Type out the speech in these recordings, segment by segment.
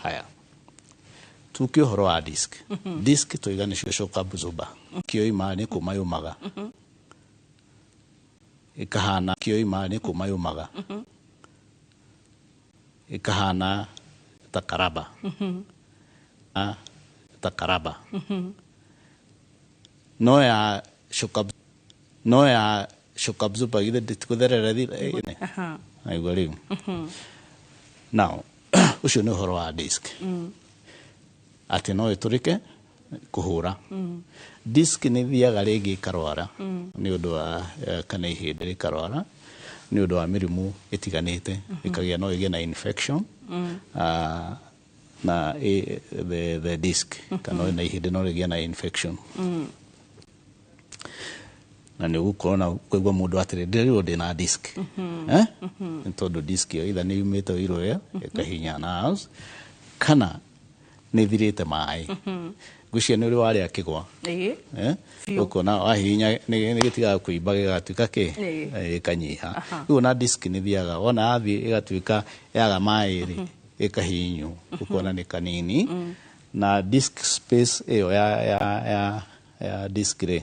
Haya, tuke ũhoro wa disc. Disc tũiga nĩcio shock absorber. Kĩoima nĩ kũma yũmaga, ĩkahana kĩoima nĩ kũma yũmaga, ĩkahana ta karaba. Ah, ta karaba. No ya shock absorber githĩ ndĩtikũtherera thira. Aigua rĩu. Now, ũcio nĩ ũhoro wa disc. Atĩ no ĩtũrĩke kũhũra. Disc nĩ thiaga rĩngĩ ĩkarwara nĩ ũndũ wa kana ihĩndĩ rĩkarwara nĩ ũndũ wa mĩrimũ ĩtiganĩte, ĩkagĩa no ĩgĩe na infection na the disc kana na ihĩndĩ no rĩgĩe na infection. Na nĩ ũgũkorwo na kũigua mũndũ atĩrĩ, ndĩrerirwo ndĩna disc. Nĩ tondũ disc ĩyo either nĩ yumĩte ĩrũya ĩkahinya nerves kana nĩ ĩthirĩte maĩ. Ngwĩciria nĩ ũrĩ warĩa kĩgwa. Ũkona wahihinya nĩ gĩtigaga kũimba gĩgatuĩka kĩ? Gĩkanyiha. Rĩu ona disc nĩ thiaga wona yathiĩ ĩgatuĩka yaga maĩ rĩ, ĩkahihinywo, ũkona nĩ kanini. Na disc space ĩyo ya disc rĩ,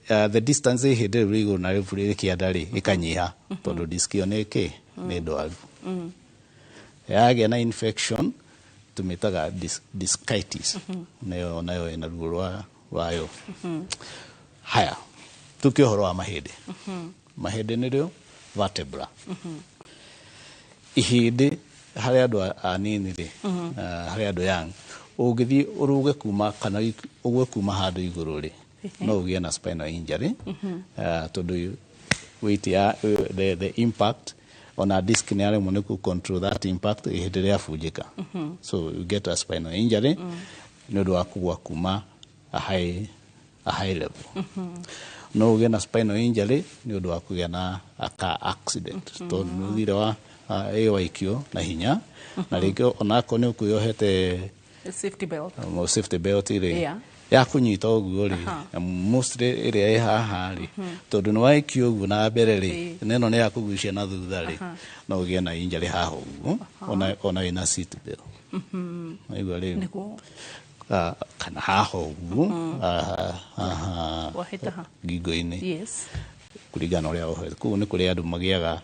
the distance ihĩndĩ rĩu rĩ igũrũ na rĩu rĩ kĩanda rĩ, ĩkanyiha tondũ disc ĩyo nĩ kĩ? Nĩ ndwaru. Yagĩa na infection tũmĩtaga discitis. Nayo ĩna ruo rwayo. Haya, tuke ũhoro wa mahĩndĩ. Mahĩndĩ nĩrĩo vertebra. Ihĩndĩ harĩ andũ anini rĩ, harĩ andũ young, ũngĩthiĩ ũrũge kuma kana ũgwe kuma handũ igũrũ rĩ, no ũgĩe na spinal injury, tondũ weight ya the impact ona disc nĩ yaremwo nĩ kũ control that impact ihĩndĩ rĩabunjĩka. So you get a spinal injury nĩ ũndũ wa kũgwa kuma a high level. No ũgĩe na spinal injury nĩ ũndũ wa kũgĩa na a car accident, tondũ nĩ ũthire wa waikio na hinya, na rĩngĩ onakorwo nĩ ũkwĩyohete safety belt, safety belt rĩ, ya kũnyita ũguo rĩ, mostly ĩrĩa ĩ haha rĩ, tondũ nĩ waikio ũguo na mbere rĩ, na ĩno nĩ ya kũgucia na thutha rĩ, no ũgĩe na injury haha ũguo, ona wĩna seat belt. Waigua rĩu? Kana haha ũguo, haha ngingo-inĩ, kũringana na ũrĩa wohete. Koguo nĩ kũrĩ andũ magĩaga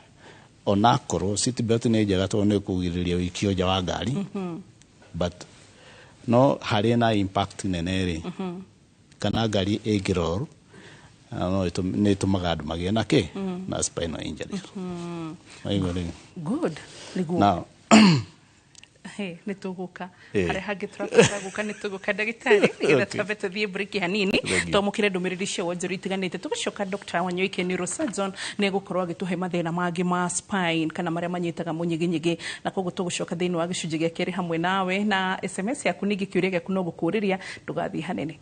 onakorwo seat belt nĩ njega tondũ nĩ ĩkũgirĩrĩria wĩikio nja wa ngari, but no harĩ na impact nene rĩ, kana ngari ĩngĩroll, no nĩ ĩtũmaga andũ magĩe na kĩ? Na spinal injuries. Waigua rĩu? Good. Nĩguo. Now, nĩ tũgũka harĩa hangĩ tũrabatara gũka, nĩ tũgũka ndagĩtarĩ, nĩgetha twambe tũthiĩ break hanini, twamũkĩre ndũmĩrĩri cia wonjoria itiganĩte. Tũgĩcoka Dr. Wanyoike neurosurgeon nĩ egũkorwo agĩtũhe mathĩna mangĩ ma spine kana marĩa manyitaga mũnyiginyigi, na koguo tũgũcoka thĩinĩ wa gĩcunjĩ gĩa kerĩ hamwe nawe na SMS yaku, ningĩ kĩũria gĩaku no gũkũrĩria, ndũgathiĩ hanene.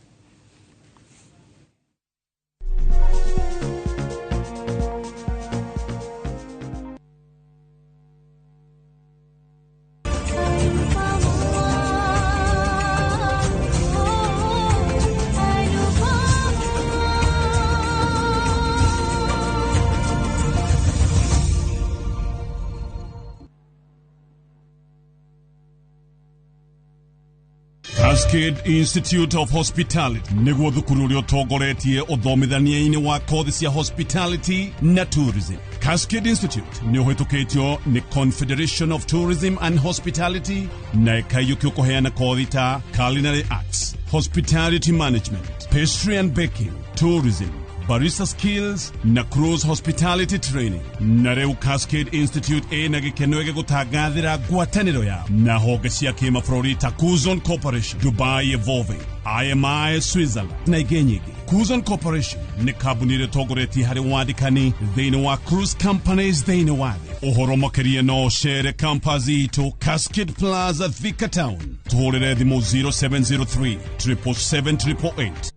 Cascade Institute of Hospitality nĩguo thukuru ũrĩa ũtongoretie ũthomithania-inĩ wa kothi cia hospitality na tourism. Cascade Institute nĩ ũhĩtũkĩtio nĩ Confederation of Tourism and Hospitality na ĩkaiyũkio kũheana kothi ta culinary arts, hospitality management, pastry and baking, tourism, barista skills na cruise hospitality training. Na rĩu Cascade Institute ĩna gĩkeno gĩgũtangathĩra ngwatanĩro yao na honge cia kĩmabũrũri ta Kuzon Corporation, Dubai Evolving, IMI Switzerland na ingĩ nyingĩ. Kuzon Corporation nĩ kambuni ĩrĩa ĩtongoretie harĩ wandĩkani thĩinĩ wa cruise companies thĩinĩ wa thĩ. Ũhoro makĩria no ũcere campus itũ Cascade Plaza, Thika Town. Tũhũrĩre thimũ 0703 777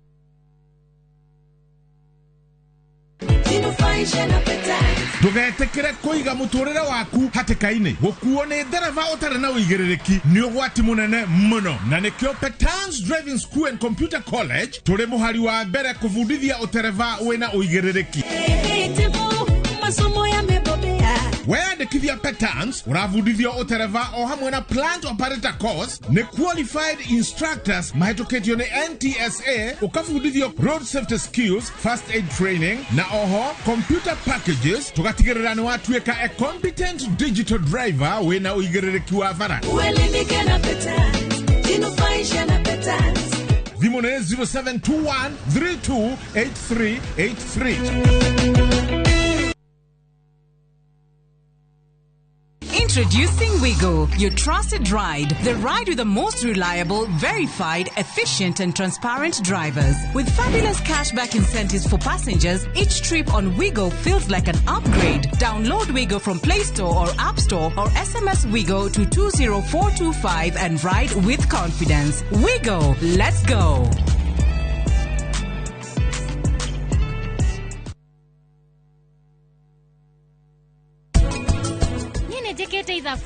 888. Ndũgetĩkĩre kũiga mũtũrĩre waku hatĩka-inĩ. Gũkuo nĩ ndereba ũtarĩ na ũigĩrĩrĩki nĩ ũgwati mũnene mũno, na nĩkĩo Petans Driving School and Computer College tũrĩ mũhari wa mbere kũbundithia ũtereba wĩna ũigĩrĩrĩki. Weyandĩkithia Petans ũrabundithio ũtereba o hamwe na plant operator course nĩ qualified instructors mahĩtũkĩtio nĩ NTSA, ũkabundithio road safety skills, first aid training na oho computer packages, tũgatigĩrĩra nĩ watuĩka a competent digital driver wĩna ũigĩrĩrĩki wa bara. Uelimike na Petans, jinufaishe na Petans. Thimũ nĩ 0721 328383. Introducing Wigo, your trusted ride. The ride with the most reliable, verified, efficient, and transparent drivers. With fabulous cashback incentives for passengers, each trip on Wigo feels like an upgrade. Download Wigo from Play Store or App Store or SMS Wigo to 20425 and ride with confidence. Wigo, let's go. Niĩ nĩ njĩkĩte ithabu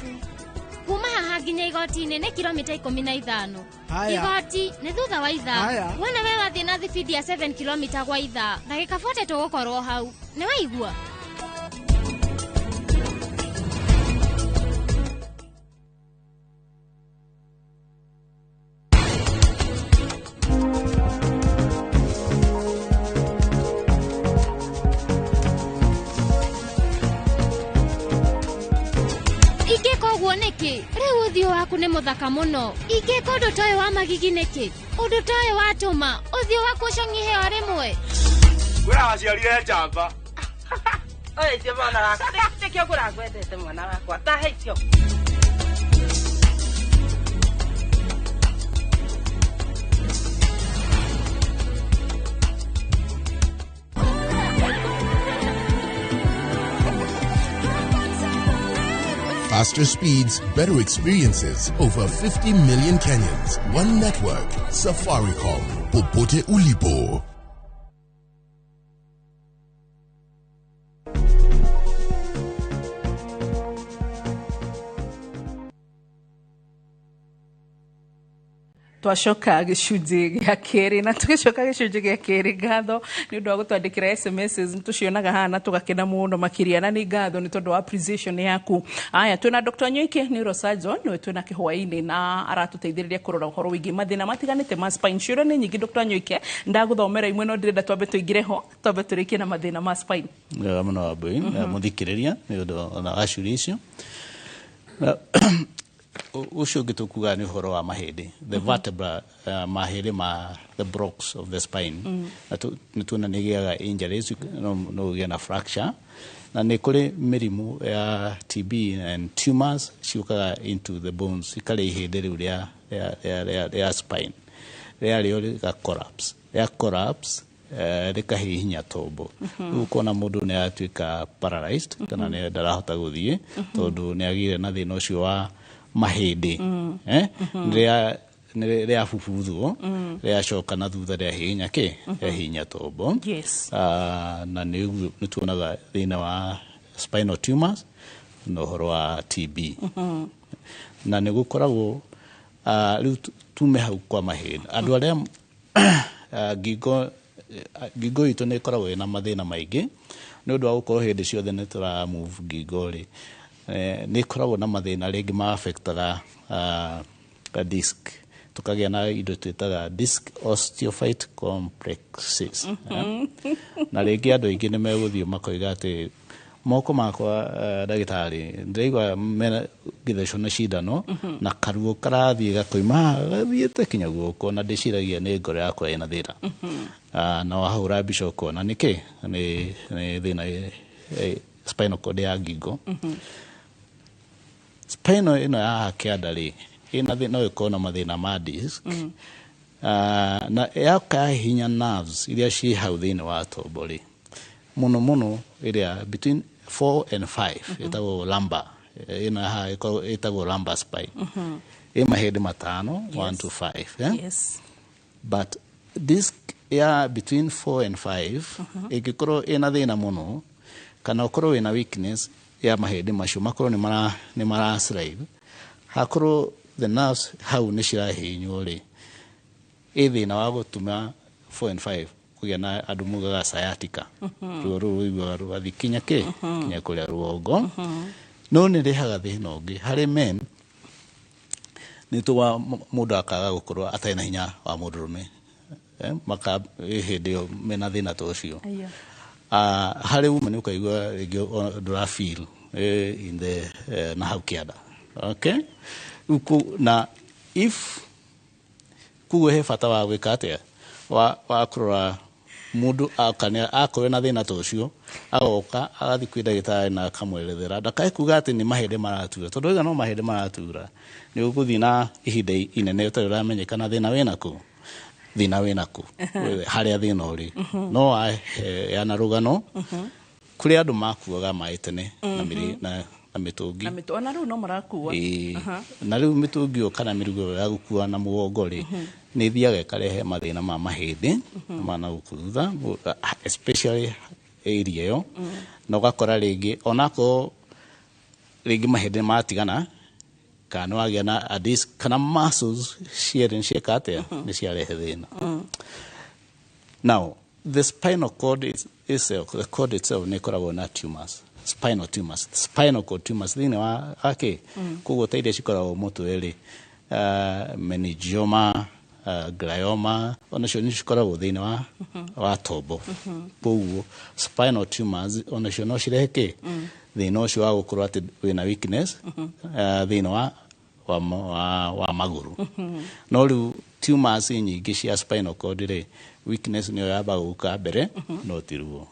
kuma haha nginya igoti-inĩ nĩ kilomita 15. Haya. Igoti nĩ thutha wa ithaa. Haya. Wona we wathiĩ na thibindi ya 7 kilomita gwa ithaa, ndagĩka 40 tũgũkorwo hau. Nĩ waigua? Ingĩka ũguo nĩkĩ? Rĩu ũthiũ waku nĩ mũthaka mũno. Ingĩka ũndũ ta ũyũ wa magigi nĩkĩ? Ũndũ ta ũyũ watũma ũthiũ waku ũcong'ihe o rĩmwe. Kwĩra waciarire njamba. Oya icio mwana wakwa, nĩkĩo ngũragwendete mwana wakwa, tahe icio. Faster speeds, better experiences. Over 50 million Kenyans. One network. Safaricom. Popote ulipo. Twacoka gĩcunjĩ gĩa kerĩ, na tũgĩcoka gĩcunjĩ gĩa kerĩ, ngatho nĩ ũndũ wa gũtwandĩkĩra SMS, nĩ tũcionaga haha na tũgakena mũno makĩria, na nĩ ngatho nĩ tondũ wa appreciation yaku. Aya, twĩna Dr. Nyoike, neurosurgeon, nĩwe twĩna kĩhwaĩ-inĩ na aratũteithĩrĩria kũrora ũhoro wĩgiĩ mathĩna matiganĩte ma spine. Ciũria nĩ nyingĩ, Dr. Nyoike, ndagũthomera imwe, no ndĩrenda twambe tũingĩre ho, twambe tũrĩkie na mathĩna ma spine. Wega mũno Wambui, mũthikĩrĩria nĩ ũndũ ona wa ciũria icio. Na, ũcio ũngĩ tũkugaga nĩ ũhoro wa mahĩndĩ, the vertebra, mahĩndĩ ma the blocks of the spine. Na nĩ tuona nĩ ĩgĩaga injuries, no ũgĩe na fracture, na nĩ kũrĩ mĩrimũ ya TB and tumors ciũkaga into the bones, ikarĩa ihĩndĩ rĩu rĩa spine, rĩarĩo rĩga collapse, rĩa collapse rĩkahihinya tombo. Rĩu ũkona mũndũ nĩ atuĩka paralyzed kana nĩ ndarahota gũthiĩ tondũ nĩ agĩire na thĩna ũcio wa mahĩndĩ, rĩa rĩabubuthwo, rĩacoka na thutha, rĩahihinya kĩ, rĩahihinya tombo. Na nĩ tuonaga thĩna wa spinal tumors na ũhoro wa TB, na nĩ gũkoragwo rĩu tume hau kwa mahĩndĩ. Andũ arĩa ngingo itũ nĩ ĩkoragwo ĩna mathĩna maingĩ nĩ ũndũ wa gũkorwo hĩndĩ ciothe nĩ tũra move ngingo rĩ, nĩ ĩkoragwo na mathĩna rĩngĩ ma affectaga disc, tũkagĩa na indo twĩtaga disc osteophyte complexes. Na rĩngĩ andũ aingĩ nĩ megũthiĩ makoiga atĩ moko makwa, ndagĩtarĩ, ndĩraigua mena ngĩthecwo na cindano na karuo karathiĩ gakoima haha gathiĩte kinya guoko, na ndĩciragia nĩ ngoro yakwa ĩna thĩna. Na wahũra mbica ũkona nĩkĩ nĩ thĩna spinal cord ya ngingo. Spinal ĩno ya kĩanda rĩ, ĩna thĩna, no ĩkorwo na mathĩna ma disc, na yaka hinya nerves iria ciĩ hau thĩinĩ wa tombo rĩ, mũno mũno ĩrĩa between 4 and 5 ĩtagwo lumbar, ĩno haha ĩtagwo lumbar spine. Ĩ mahĩndĩ matano, 1 to 5, eh? But disc ya between 4 and 5 ĩngĩkorwo ĩna thĩna mũno kana ũkorwo wĩna weakness ya mahĩndĩ macio, makorwo nĩ mara slide, hakorwo the nerves hau nĩ cirahihinywo rĩ, ĩ thĩna wa gũtũma 4 and 5 Kũgĩa na andũ mugaga sciatica, ruo rũu rũiguaga rũgathiĩ kinya kĩ kinya kũrĩa rũgongo. No nĩ rehaga thĩna ũngĩ harĩ men, nĩ tũwa mũndũ akaga gũkorwo atarĩ na hinya wa mũndũrũme. Maka hĩndĩ ĩyo mena thĩna ta ũcio. Harĩ woman, ũkaigua rĩngĩ ndũra feel in the na hau kĩanda. Okay, rĩu na if koguo he bata wa gwĩka atĩa, wa kũrora mũndũ akane akorwo na thĩna ta ũcio, agoka agathiĩ kwĩ ndagĩtarĩ na akamwerethera, ndakae kuga atĩ nĩ mahĩndĩ maratura, tondũ waiga no mahĩndĩ maratura, nĩ ũgũthiĩ na ihinda inene ũtarĩ ũramenyekana thĩna wĩna kũ, thĩna wĩna kũ, harĩa thĩna ũrĩ. No waheana rũgano kũrĩ andũ makuaga maĩ tene na na mĩtũngi. Na ona rĩu no marakua. Ĩĩ. Na rĩu mĩtũngi ĩyo kana mĩrigo ĩyo ya gũkua na mũgongo rĩ, nĩ ĩthiaga ĩkarehe mathĩna ma mahĩndĩ ma na gũkũ thutha, especially area ĩyo, na ũgakora rĩngĩ onakorwo rĩngĩ mahĩndĩ matigana kana nĩ wagĩa na a disc kana muscles cierĩ nĩ cieka atĩa, nĩ ciarehe thĩna. Now the spinal cord itself, the cord itself nĩ ĩkoragwo na tumors, spinal tumors, spinal cord tumors thĩinĩ wa ake. Koguo ta iria cikoragwo mũtwe rĩ, meningioma, glioma, onacio nĩ cikoragwo thĩinĩ wa tombo. Koguo spinal tumors onacio no cirehe kĩ thĩna ũcio wa gũkorwo atĩ wĩna weakness thĩinĩ wa magũrũ. No rĩu tumors nyingĩ cia spinal cord rĩ, weakness nĩyo yambaga gũka mbere, no ti ruo.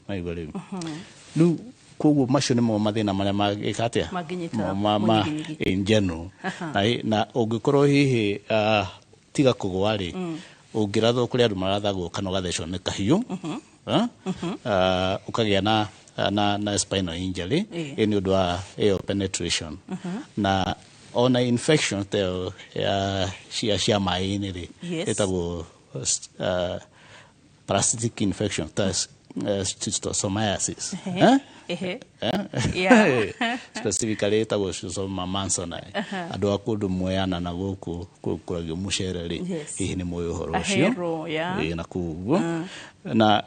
Maigua rĩu koguo macio nĩmo mathĩna marĩa mangĩka atĩa, Mangĩnyita ma mũnyiginyigi. In general. Na ũngĩkorwo hihi tiga kũgũa rĩ, ũngĩrathwo, kũrĩ andũ marathagwo kana ũgathecwo nĩ kahiũ, eh? Ũkagĩa na spinal injury. Ĩ nĩ ũndũ wa ĩyo penetration na ona infection ta ĩyo ya cia maĩ-inĩ rĩ, ĩtagwo parasitic infection ta schistosomiasis. Eh? Ehe. Eh? Specifically ĩtagwo Schistosoma mansoni. Andũ a kũndũ Mwea na gũkũ kũragio mũcere rĩ, hihi nĩ mũĩ ũhoro ũcio. Ahero, yeah. Ĩĩ, na kũu ũguo na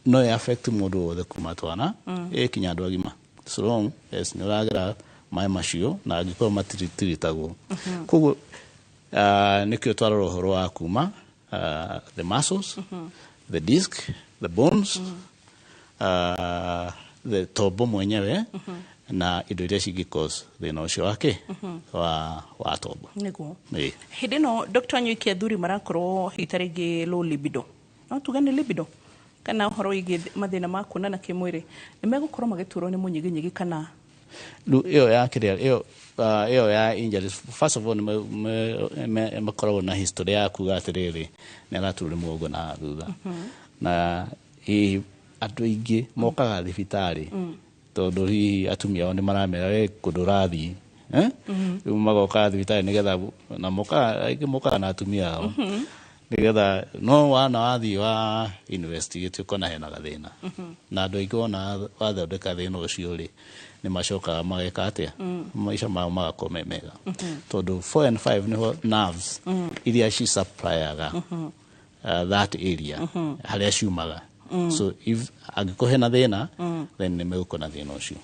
no ĩ affect mũndũ wothe kuma twana ĩ kinya andũ agima, so long as nĩ ũragera maĩ macio na angĩkorwo matiritirĩtagwo. Koguo nĩkĩo twarora ũhoro wa kuma the muscles, the disc, the bones, the tombo mwenyewe na indo iria cingĩ cause thĩna ũcio wake wa tombo. Ĩĩ. Hĩndĩ ĩno, Dr. Nyoike, athuri marakorwo hihi ta rĩngĩ low libido, no tuge nĩ libido kana ũhoro wĩgiĩ mathĩna ma kuonana kĩmwĩrĩ, nĩ megũkorwo magĩturwo nĩ mũnyiginyigi kana? Rĩu ĩyo ya kĩrĩa ĩyo ya injuries, first of all nĩ makoragwo na history ya kuga atĩrĩrĩ, nĩ araturwo nĩ mũgongo na thutha, na hihi andũ aingĩ mokaga thibitarĩ tondũ hihi atumia ao nĩ maramera we kũndũ ũrathiĩ, eh? Rĩu magoka thibitarĩ nĩgetha na mokaga aingĩ mokaga na atumia ao nĩgetha no wana wathiĩ wa investigate ũkona hena gathĩna. Na andũ aingĩ wona wathondeka thĩna ũcio rĩ, nĩ macokaga mageka atĩa, maica mao magakorwo me mega, tondũ 4 and 5 nĩho nerves iria ci supplyaga that area harĩa ciumaga. So if angĩkorwo hena thĩna, then nĩ megũkorwo na thĩna ũcio.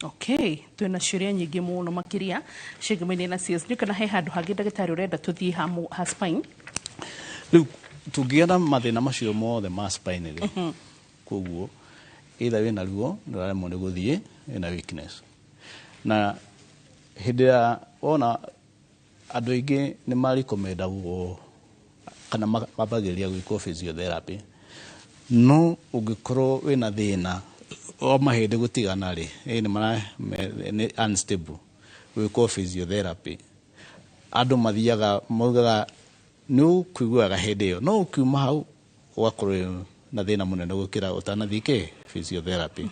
Okay, twĩna ciũria nyingĩ mũno makĩria ciĩgemaine na CS. Nĩ kana he handũ hangĩ, ndagĩtarĩ, ũrenda tũthiĩ ha spine? Rĩu tũngĩgĩa na mathĩna macio mothe ma spine rĩ, koguo either wĩna ruo, nĩ ũraremwo nĩ gũthiĩ, wĩna weakness, na hĩndĩ ya wona andũ aingĩ nĩ marecommendagwo kana mambagĩrĩria gwĩkwo physiotherapy. No ũngĩkorwo wĩna thĩna wa mahĩndĩ gũtigana rĩ, ĩ nĩ mara nĩ unstable gwĩkwo physiotherapy, andũ mathiaga maugaga nĩ ũkũiguaga hĩndĩ ĩyo, no ũkiuma hau ũgakorwo wĩ na thĩna mũnene gũkĩra ũtanathiĩ kĩ physiotherapy,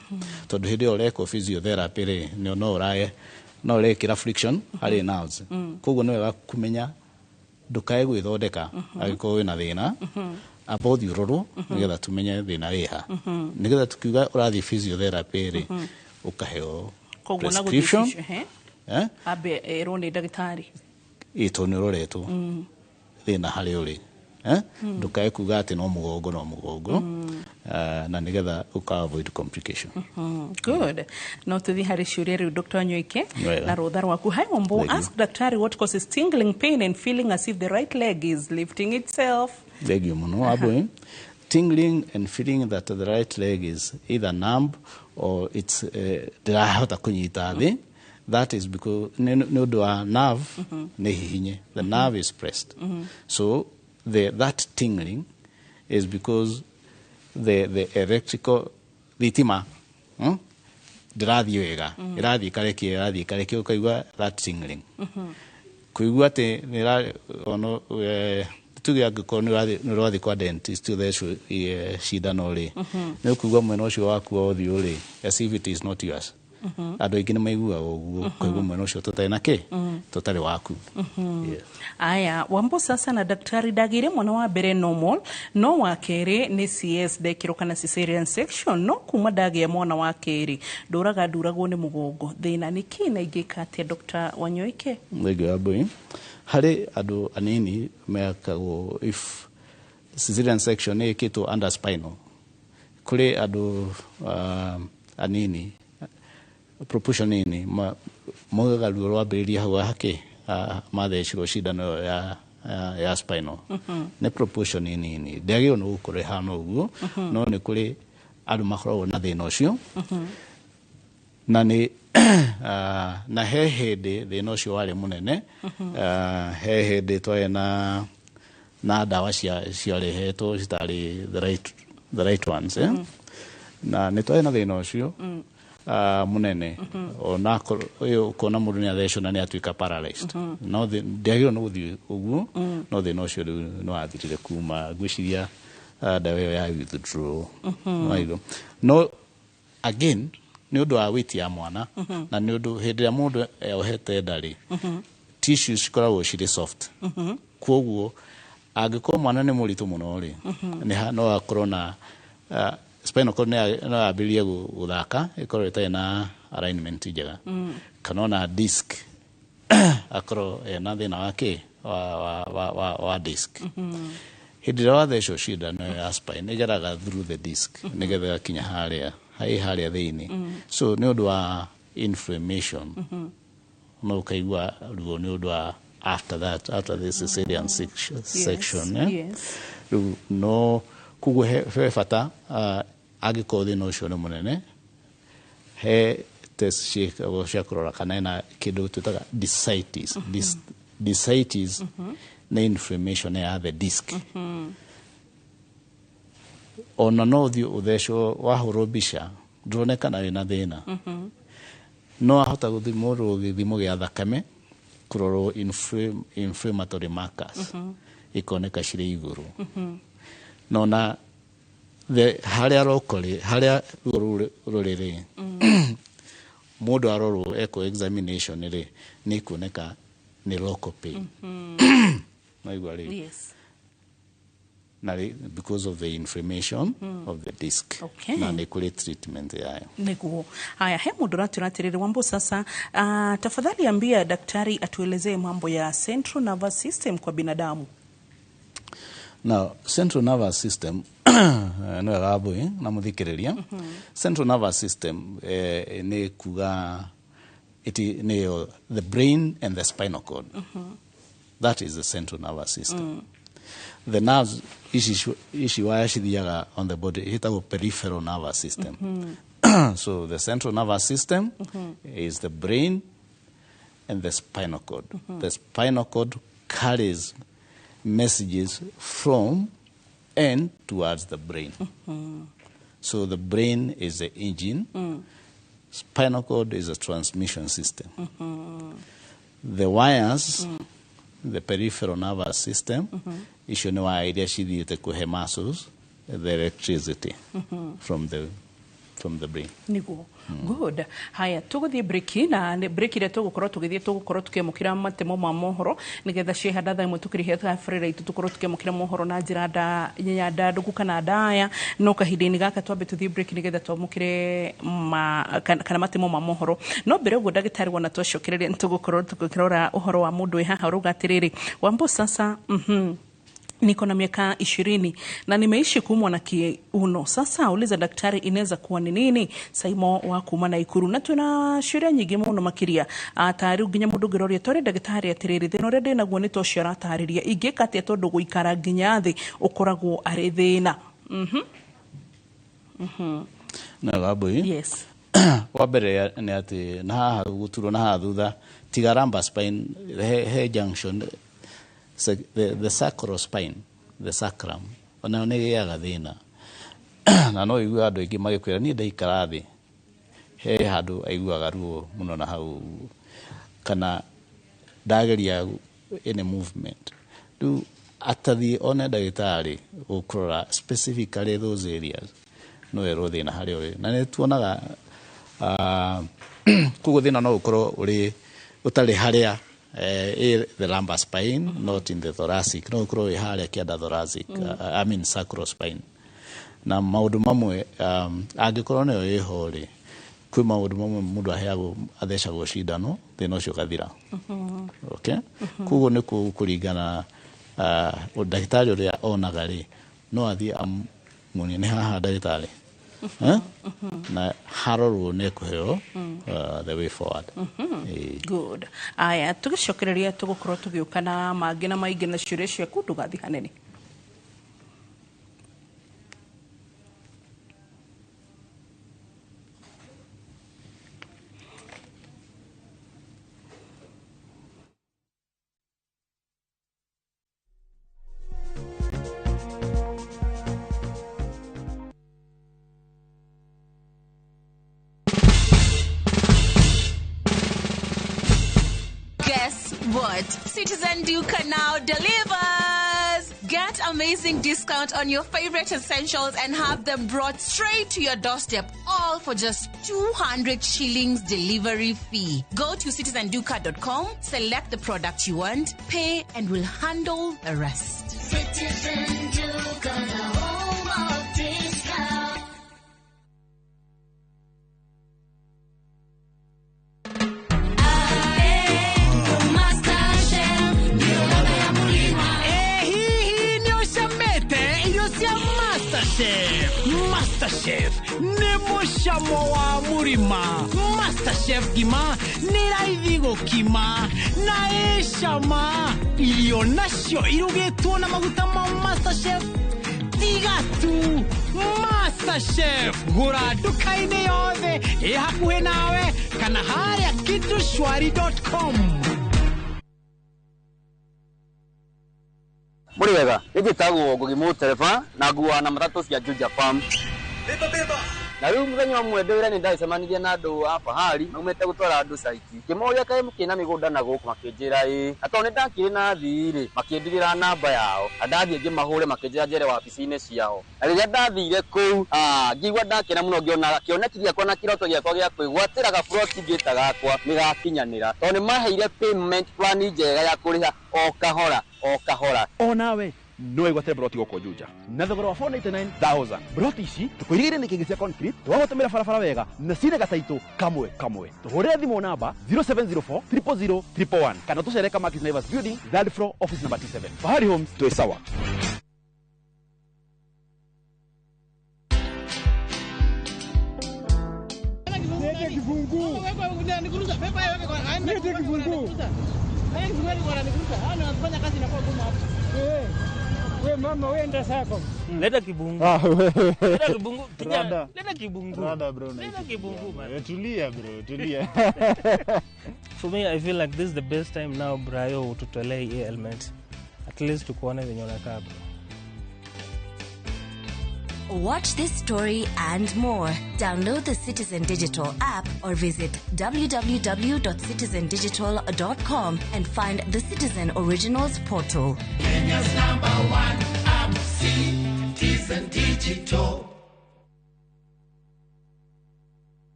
tondũ hĩndĩ ĩyo ũrekwo physiotherapy rĩ, nĩ no ũrekĩra friction harĩ nerves. Koguo nĩ wega kũmenya ndũkae gwĩthondeka angĩkorwo wĩna thĩna, amba ũthiĩ ũrorwo nĩgetha tũmenye thĩna wĩha, nĩgetha tukiuga ũrathiĩ physiotherapy rĩ, ũkaheo Koguo na gũthiĩ prescription. physio, ehe. Eh? Ambe erwo nĩ ndagĩtarĩ. Ĩ, tondũ nĩ ũroretwo thĩna harĩa ũrĩ. Eh? Ndũkae kuga atĩ no mũgongo, no mũgongo. Na nĩgetha ũka avoid complication. Good. No tuthi harĩ ciũria rĩu, Dr. Wanyoike, Wega. na rũtha rwaku. Hi Wambo, Thank you. ask daktari what causes tingling pain and feeling as if the right leg is lifting itself. Thank you mũno, Wambui. Tingling and feeling that the right leg is either numb or it's ndĩrahota kũnyita thĩ. That is because nĩ ũndũ wa nerve nĩ hihinye. The nerve is pressed. So that tingling is because the electrical thitima, Ndĩrathiĩ wega, ĩrathiĩ ĩkarekia, ĩrathiĩ ĩkarekia, ũkaigua that tingling, kũigua atĩ nĩra ono tuge angĩkorwo nĩ ũrathiĩ kwa dentist ũthecwo cindano rĩ, nĩ ũkũigua mwena ũcio waku wa ũthiũ rĩ as if it is not yours. Andũ aingĩ nĩ maiguaga ũguo, kũigua mwena ũcio tũtarĩ na kĩ, tũtarĩ waku. Yes. Aya, Wambo sasa na daktari, ndagĩire mwana wa mbere normal, no wa kerĩ nĩ CS ndekĩrwo kana cesarean section, no kuma ndagĩa mwana wa kerĩ ndũraga nduragwo nĩ mũgongo. Thĩna nĩ kĩ na ingĩka atĩa, Dr. Wanyoike? Thank you, Wambui. Harĩ andũ anini mekagwo if cesarean section nĩ ĩkĩtwo under spinal, kũrĩ andũ anini, proportion nini, maugaga ruo rwambĩrĩria hau hake mathecirwo cindano ĩyo ya spinal. Nĩ proportion nini, ndĩagĩrĩirwo nĩ gũkorwo ĩhana ũguo, no nĩ kũrĩ andũ makoragwo na thĩna ũcio. Na nĩ na he hĩndĩ thĩna ũcio warĩ mũnene. He hĩndĩ twarĩ na ndawa ciarehetwo citarĩ the right ones, eh? Na nĩ twarĩ na thĩna ũcio mũnene, ona ũyũ ũkona mũndũ nĩ athecwo na nĩ atuĩka paralyzed. No ndĩagĩrĩirwo nĩ gũthiĩ ũguo, no thĩna ũcio rĩu nĩ wathirire kuma ngwĩciria ndawa ĩyo ya withdraw. Waigua? No again nĩ ũndũ wa weight ya mwana, na nĩ ũndũ hĩndĩ ĩrĩa mũndũ eohete nda rĩ, tissues cikoragwo cirĩ soft. Koguo angĩkorwo mwana nĩ mũritũ mũno rĩ, no akorwo na spinal cord no yambĩrĩrie gũthaka, ĩkorwo ĩtarĩ na alignment njega, kana ona disc akorwo ena thĩna wa kĩ wa disc. Hĩndĩ ĩrĩa wathecwo cindano ĩyo ya spine, ĩgeraga through the disc nĩgetha ĩgakinya harĩa harĩa thĩinĩ. So nĩ ũndũ wa inflammation no ũkaigua ruo nĩ ũndũ wa after that, after the cesarean section, eh? Yes. Rĩu no koguo he bata angĩkorwo thĩna ũcio nĩ mũnene, he test ciĩkagwo cia kũrora kana ena kĩndũ twĩtaga discitis. Discitis nĩ inflammation ya the disc. Ona no ũthiĩ ũthecwo, wahũrwo mbica ndũronekana wĩna thĩna, no ahota gũthimwo gĩthimo gĩa thakame kũrorwo inflammatory markers ikoneka cirĩ igũrũ. No na harĩa rokori harĩa ruo rũu rũrĩ rĩ, mũndũ arorwo ekwo examination rĩ, nĩ ikuoneka nĩ local pain. Naigua rĩ? Yes. Na because of the inflammation of the disc. Na nĩ kũrĩ treatment yayo. Nĩguo. Haya, he mũndũ ũratwĩra atĩrĩrĩ, Wambo sasa, tafadhali ambia daktari atuelezee mambo ya central nervous system kwa binadamu. Now, central nervous system nĩ wega, Wambui na mũthikĩrĩria. Central nervous system nĩ kuga nĩyo the brain and the spinal cord. That is the central nervous system. The nerves ici waya cithiaga on the body ĩtagwo peripheral nervous system. So the central nervous system is the brain and the spinal cord. The spinal cord carries messages from and towards the brain. So the brain is the engine. Spinal cord is a transmission system. The wires, the peripheral nervous system, icio nĩ waya iria cithiĩte kũhe muscles the electricity from the brain. Niguo. Good. Haya, tũgũthiĩ break, na nĩ break ĩrĩa tũgũkorwo tũgĩthiĩ, tũgũkorwo tũkĩamũkĩra matemo ma mohoro nĩgetha ciehanda thaa 1 tũkĩrĩhia tabarĩra itũ, tũkorwo tũkĩamũkĩra mohoro na njĩra nda ya ndandũku kana ndaya. No kahinda-inĩ gaka twambe tũthiĩ break nĩgetha twamũkĩre kana matemo ma mohoro. No mbere ũguo, ndagĩtarĩ, wona twacokereria nĩ tũgũkorwo tũkĩrora ũhoro wa mũndũ wĩ haha ũrauga atĩrĩrĩ, Wambo sasa. Niko na miaka 20 na nimeishi kuumwa na kiuno. Sasa uliza daktari inaweza kuwa ni nini? Saimo wa kuma na ikuru na tuna ciũria nyingĩ mũno makĩria atari nginya mũndũ ũngĩroria twarĩ ndagĩtarĩ atĩrĩrĩ thĩna ũrĩa ndĩnaguo nĩ ta ũcio aratarĩria ingĩka atĩa tondũ gũikara nginya thĩ ũkoragwo arĩ thĩna. Na Wambui. Yes. Wa mbere nĩ atĩ na haha gũturwo na haha thutha tiga lumbar spine he junction the sacral spine, the sacrum, onayo nĩ ĩgĩaga thĩna. Na no igue andũ aingĩ magĩkwĩra niĩ ndaikara thĩ he handũ aiguaga ruo mũno na hau ũguo, kana ndageria any movement. Rĩu atathiĩ one ndagĩtarĩ gũkũrora specifically those areas no erwo thĩna harĩa ũrĩ. Na nĩ tuonaga koguo thĩna no ũkorwo ũrĩ ũtarĩ harĩa the lumbar spine, not in the thoracic, no ũkorwo wĩ harĩa kĩanda thoracic, I mean sacral spine. Na maũndũ mamwe angĩkorwo nĩyo ĩho rĩ, kwĩ maũndũ mamwe mũndũ aheagwo athecagwo cindano thĩna ũcio ũgathira. Okay? Koguo nĩ kũringana ndagĩtarĩ ũrĩa onaga rĩ, no athiĩ amuonie nĩ haha ndagĩtarĩ. Na harorwo nĩ ekũheo the way forward. Good. Aya, tũgĩcokereria tũgũkorwo tũgĩũka na mangĩ na maingĩ na ciũria ciaku ndũgathiĩ hanene. What? Citizen Duka now delivers! Get amazing discount on your favorite essentials and have them brought straight to your doorstep, all for just 200 shillings delivery fee. Go to citizenduka.com, select the product you want, pay, and we'll handle the rest. Citizen Duka, the home of discount. MasterChef nĩ mũcamo wa mũrima. MasterChef ngima nĩ raithi gũkima na ĩ cama. Irio nacio irugĩtwo na maguta ma MasterChef tiga tu. MasterChef gũra nduka-inĩ yothe ĩ hakuhĩ nawe kana harĩa kitushwari.com. Mũrĩ wega, nĩ njĩtagwo Ngugi Mũtereba na nguaga na matatũ cia Juja Farm. Na rĩu mũthenya ũmwe ndĩ wĩra nĩ ndacemanirie na andũ a Fahari maumĩte gũtwara andũ caiti. Ngĩmoria kaĩ mũkĩrĩ na mĩgũnda na gũkũ makĩnjĩra ĩĩ. Na tondũ nĩ ndakĩrĩ na athii rĩ, makĩndigĩra namba yao. Na ndathiĩ ngĩmahũre makĩnjĩra njere wabici-inĩ ciao. Na rĩrĩa ndathire kũu, ngĩigua ndakena mũno ngĩona kĩoneki gĩakwa na kĩroto gĩakwa gĩa kwĩgwatĩra gaburoti ngĩta gakwa nĩ gakinyanĩra. Tondũ nĩ maheire payment plan njega ya kũrĩha o kahora o kahora. Onawe no wĩgwatĩre broti gũkũ Juja na thogora wa 499,000. Broti ici tũkũirigĩire nĩ kĩngĩ cia concrete tũgagũtũmĩra barabara wega na cina gataitũ kamwe kamwe. Tũhũrĩre thimũ namba 0704 000 111 kana tũcere Kamakis Naivas Building, third floor, office number T7. Fahari Homes, twĩ sawa. We mama wenda sako. Leta kibungu. Leta kibungu. Kijana, leta kibungu. Rada bro. Leta kibungu man. Tulia bro, tulia. For me I feel like this is the best time now Brayo tutolee hii element. At least tukuone venye unakaa bro. Watch this story and more. Download the Citizen Digital app or visit www.citizendigital.com and find the Citizen Originals portal. Kenya's number one app, Citizen Digital.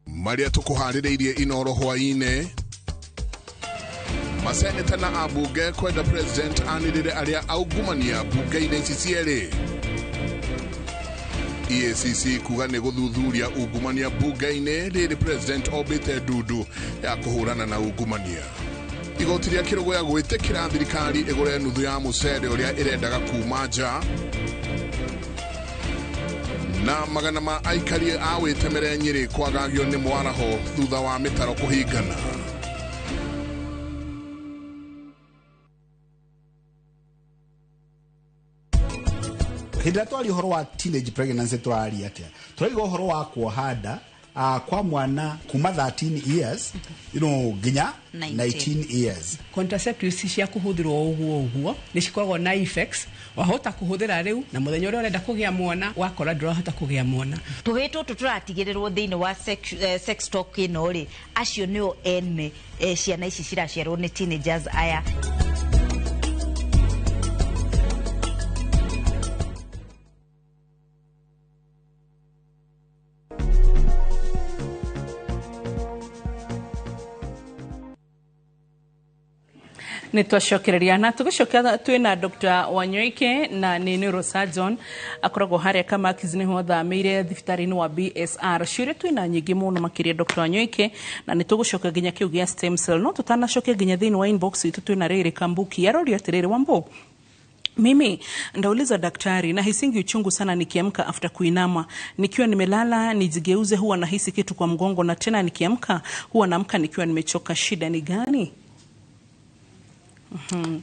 Maria tukuharĩrĩirie Inoro hwaĩ-inĩ. Maseneta na ambunge kwenda president anĩrĩre arĩa aungumania mbunge-inĩ ici cierĩ. EACC kuga nĩ gũthuthuria ungumania mbunge-inĩ rĩrĩ president ombĩte ndundu ya kũhũrana na ungumania. Igoti rĩa Kĩrũgũya gwĩtĩkĩra thirikari ĩgũre nuthu ya mũcere ũrĩa ĩrendaga kuma nja. Na magana ma aikari a Wĩtemere Nyĩrĩ kwagagio nĩ mwaraho thutha wa mĩtaro kũhingana. Hĩndĩ ĩrĩa twaria ũhoro wa teenage pregnancy, tũraria atĩa? Tũraiga ũhoro wa kuoha nda kwa mwana kuma 13 years nginya 19. 19 years. Contraceptives cia kũhũthĩrwo ũguo ũguo nĩ cikoragwo na effects. Wahota kũhũthĩra rĩu na mũthenya ũrĩa ũrenda kũgĩa mwana wakora ndũrahota kũgĩa mwana. Tũhĩ tũtũ tũratigĩrĩrwo thĩinĩ wa sex talk ĩno rĩ, acio nĩo ene ciana ici ciraciarwo nĩ teenagers aya. Nä twacokereria na tũgĩcoka twĩna Dr. Wanyoike na nĩ neurosurgeon, akoragwo harĩa Kamakis, nĩho athamĩire thibitarĩ-inĩ wa BSR. Ciũria twĩna nyingĩ mũno makĩria, Dr. Wanyoike, na nĩ tũgũcoka nginya kĩu gĩa stem cell, no tũtanacokia nginya thĩinĩ wa inbox itũ twĩna rĩrĩ Kambuki aroria atĩrĩrĩ, "Wambo, mimi ndauliza daktari, nahisingi uchungu sana nikiamka after kuinama. Nikiwa nimelala nijigeuze huwa nahisi kitu kwa mgongo, na tena nikiamka huwa naamka nikiwa nimechoka. Shida ni gani?"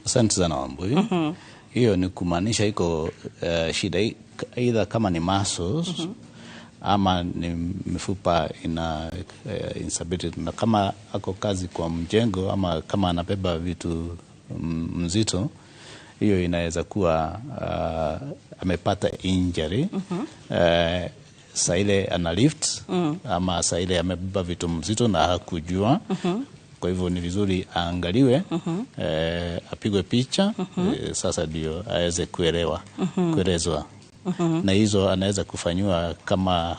Asante sana, Wambui. Hiyo ni kumaanisha iko shida either kama ni muscles ama ni mifupa ina instability, na kama ako kazi kwa mjengo ama kama anabeba vitu mzito, hiyo inaweza kuwa amepata injury saa ile ana lift ama saa ile amebeba vitu mzito na hakujua. Kwa hivyo ni vizuri aangaliwe, apigwe picha, sasa ndio aweze kuelewa, kuelezwa. Na hizo anaweza kufanyiwa kama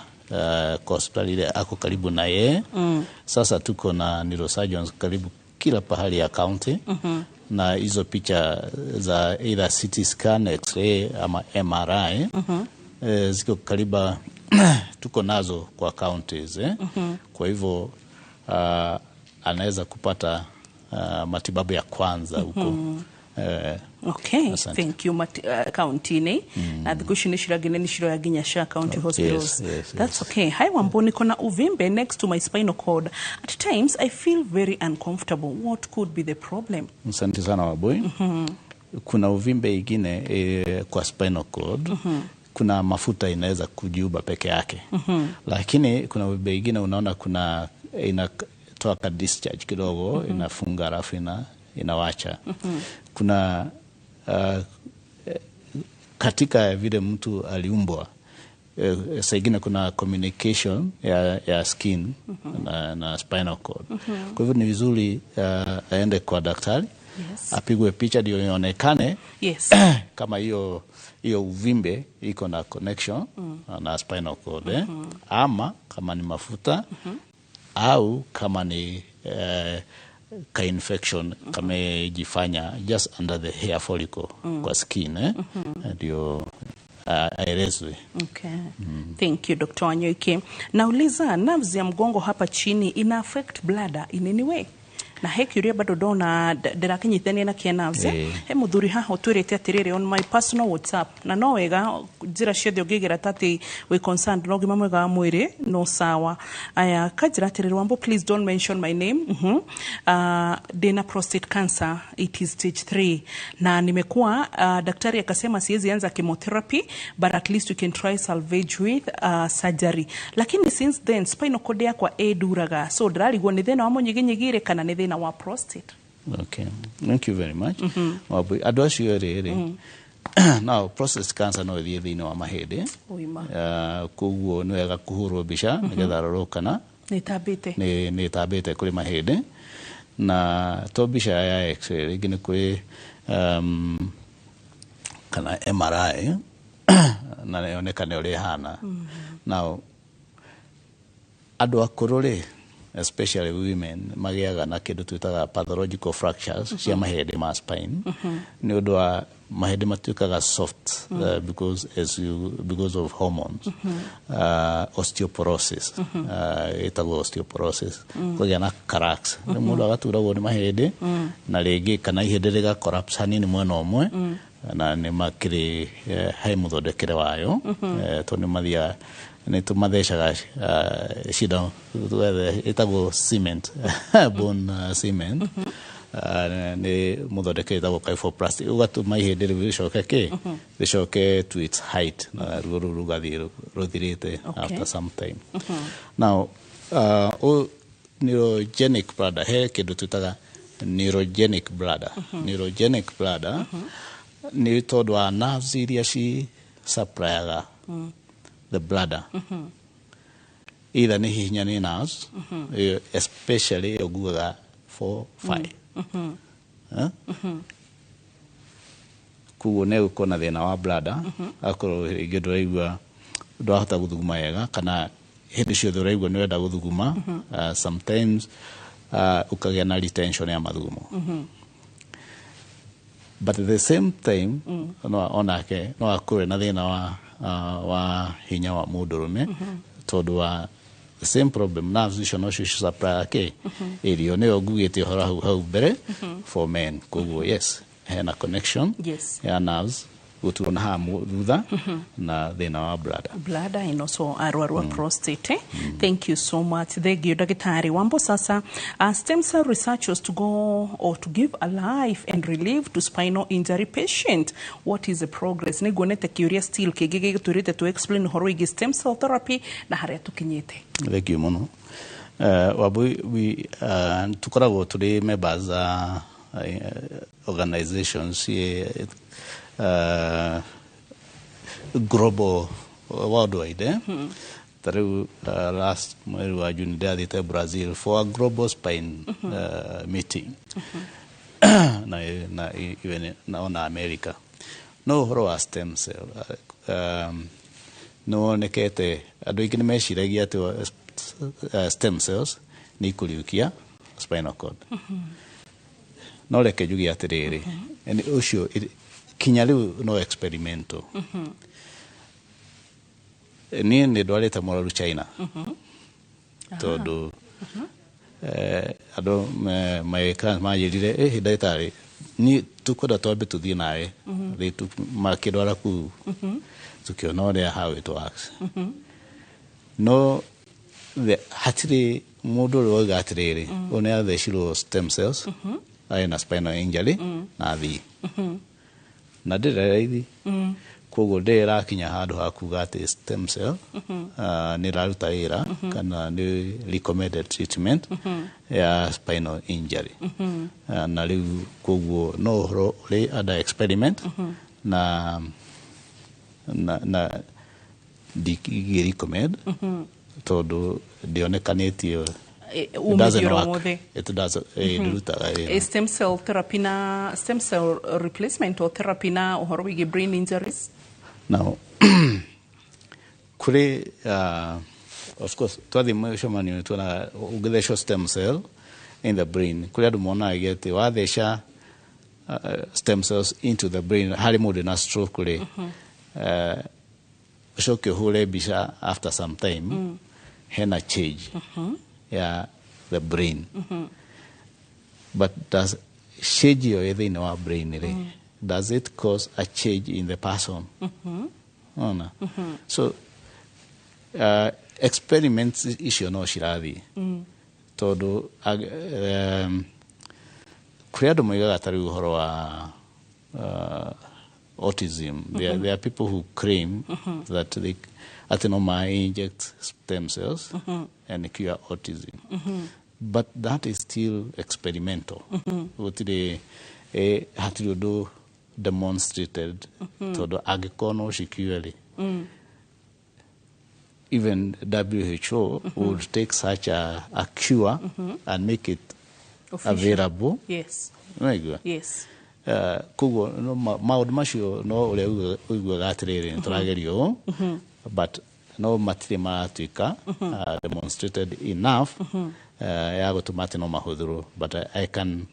kwa hospitali ile ako karibu na yeye. Sasa tuko na neurosurgeons karibu kila pahali ya county, na hizo picha za either CT scan, X-ray ama MRI ziko kariba, tuko nazo kwa counties, eh. Kwa hivyo anaweza kupata matibabu ya kwanza huko. Okay. Asante. Thank you. County-inĩ na thikũ ici nĩ cirangĩ nĩ ciroya nginya cia county hospitals. Yes. That's okay. "Hi Wambo, niko na uvimbe next to my spinal cord. At times I feel very uncomfortable. What could be the problem?" Asante sana, Waboi. Kuna uvimbe ingine kwa spinal cord. Kuna mafuta inaweza kujiuba peke yake. Lakini kuna uvimbe ingine unaona kuna inatoa ka discharge kidogo, inafunga alafu inawacha. Kuna katika vile mtu aliumbwa, saa ingine kuna communication ya skin na spinal cord. Kwa hivyo ni vizuri aende kwa daktari apigwe picha ndio ionekane kama hiyo hiyo uvimbe iko na connection na spinal cord, eh? Ama kama ni mafuta au kama ni ka infection kamejifanya just under the hair follicle kwa skin, eh? Ndio aelezwe. Okay. Thank you, Dr. Wanyoike. Nauliza, nerves ya mgongo hapa chini ina affect bladder in any way? Na he kiuria bado ndona ndĩrakinyitithania na kĩa nerves. He mũthuri haha ũtwĩrĩte atĩrĩrĩ on my personal WhatsApp, na no wega njĩra ciothe ũngĩgera ta atĩ wĩ concerned na ũgima mwega wa mwĩrĩ no sawa. Aya kanjĩra atĩrĩrĩ, "Wambo, please don't mention my name. Ndĩna prostate cancer, it is stage 3, na nimekuwa daktari akasema siwezi anza chemotherapy, but at least we can try salvage with surgery, lakini since then spinal cord yakwa ĩnduraga, so ndĩrarigwo nĩ thĩna wa mũnyiginyigi kana nĩ thĩna wa prostate." Okay. Thank you very much. Wambui, andũ acio erĩ rĩ, now prostate cancer no ĩthiĩ thĩinĩ wa mahĩndĩ. Ũima. Koguo nĩ wega kũhũrwo mbica nĩgetha arorwo kana nĩ ĩtambĩte. Nĩ ĩtambĩte kũrĩ mahĩndĩ, na to mbica ya X-ray, rĩngĩ nĩ kũrĩ kana MRI na yonekane ũrĩa ĩhana. Now andũ akũrũ rĩ, Especially women magĩaga na kĩndũ twĩtaga pathological fractures cia mahĩndĩ ma spine, nĩ ũndũ wa mahĩndĩ matuĩkaga soft because of hormones, osteoporosis, ĩtagwo osteoporosis, kũgĩa na cracks. Rĩu mũndũ agaturagwo nĩ mahĩndĩ na rĩngĩ kana ihĩndĩ rĩga collapse hanini mwena ũmwe, na nĩ makĩrĩ he mũthondekere wayo, tondũ nĩ mathiaga nĩ tũmathecaga cindano ĩtagwo cement, bone cement. Nĩ mũthondekere ĩtagwo kyphoplasty, ũgatũma ihĩndĩ rĩu rĩcoke kĩ rĩcoke to its height, na ruo rũu rũgathiĩ rũthirĩte after some time. Now neurogenic bladder, he kĩndũ twĩtaga neurogenic bladder. Neurogenic bladder nĩ tondũ wa nerves iria ci supplyaga the bladder, either nĩ hihinya nĩ nerves, especially ĩyo ngugaga 4 5. Eh? Koguo nĩ gũkorwo na thĩna wa bladder, akorwo rĩngĩ ndũraigua, ndũrahota gũthuguma wega, kana hĩndĩ ciothe ũraigua nĩ ũrenda gũthuguma, sometimes ũkagĩa na retention ya mathugumo. But at the same time no onake no akorwo na thĩna wa hinya wa mũndũrũme, tondũ wa the same problem, nerves icio nocio supply kĩ ĩrio, nĩyo ngugĩte ũhoro hau mbere for men. Koguo yes, hena connection ya nerves gũturwo na haha thutha na thĩna wa bladder. Bladder and also arwaru wa prostate, eh? Thank you so much. Thank you, Daktari Wambo. Sasa stem cell research was to go or to give a life and relief to spinal injury patient. What is the progress? Nĩnguonete kĩũria still kĩngĩ gĩgĩtwĩrĩte to explain ũhoro wĩgiĩ stem cell therapy na harĩa tũkinyĩte. Thank you mũno. Wambui, we tukoragwo tũrĩ members organizations global, worldwide, eh? Ta rĩu last mweri wa June ndĩrathiĩte Brazil for a global spine meeting na even na ona America. No ũhoro wa stem cell nĩ wonekete andũ aingĩ nĩ meciragia atĩ stem cells nĩ ikũriũkia spinal cord, no reke njuge atĩrĩrĩ, nĩ ũcio kinya rĩu no experimental. Niĩ nĩ ndwarĩte mũrwaru China, tondũ andũ my clients manjĩrire, "Ĩ ndagĩtarĩ, niĩ tũkwenda twambe tũthiĩ nawe." They took, makĩndwara kũu, tũkĩona ũrĩa how it works. No hatirĩ mũndũ ũrĩa wauga atĩrĩrĩ, ũyũ nĩ athecirwo stem cells, arĩ na spinal injury na athiĩ na ndĩrĩ raithi. Koguo ndĩrĩ ĩrakinya handũ ha kuga atĩ stem cell nĩ ĩraruta wĩra kana nĩ recommended treatment ya spinal injury. Na rĩu koguo no ũhoro ũrĩ under experiment na ndingĩ recommend tondũ ndĩonekanĩtio. It doesn't umithio work. Wothe. It doesn't, ndĩrutaga wĩra. Stem cell therapy na stem cell replacement or therapy na ũhoro wĩgiĩ brain injuries? Now, kũrĩ of course twathiĩ mũcemanio nĩ tuonaga ũngĩthecwo stem cell in the brain, kũrĩ andũ monaga atĩ watheca stem cells into the brain harĩ mũndũ na stroke rĩ, ũcoke ũhũre mbica after some time, hena change ya the brain. But does change ĩyo ĩ thĩinĩ wa brain rĩ, does it cause a change in the person? Ona so experiments icio no cirathiĩ, tondũ kũrĩ andũ moigaga ta rĩu ũhoro wa autism, there are people who claim that they atĩ no ma inject stem cells and cure autism, but that is still experimental. Gũtirĩ hatirĩ ũndũ demonstrated, tondũ angĩkorwo no cicure rĩ, even WHO would take such a cure and make it official. Available. Unaigua? Yes. Koguo no maũndũ macio no ũrĩa ũiguaga atĩrĩrĩ, nĩ tũrageria ũũ, but no matirĩ maratuĩka demonstrated enough. ya gũtũma atĩ no mahũthĩrwo, but I can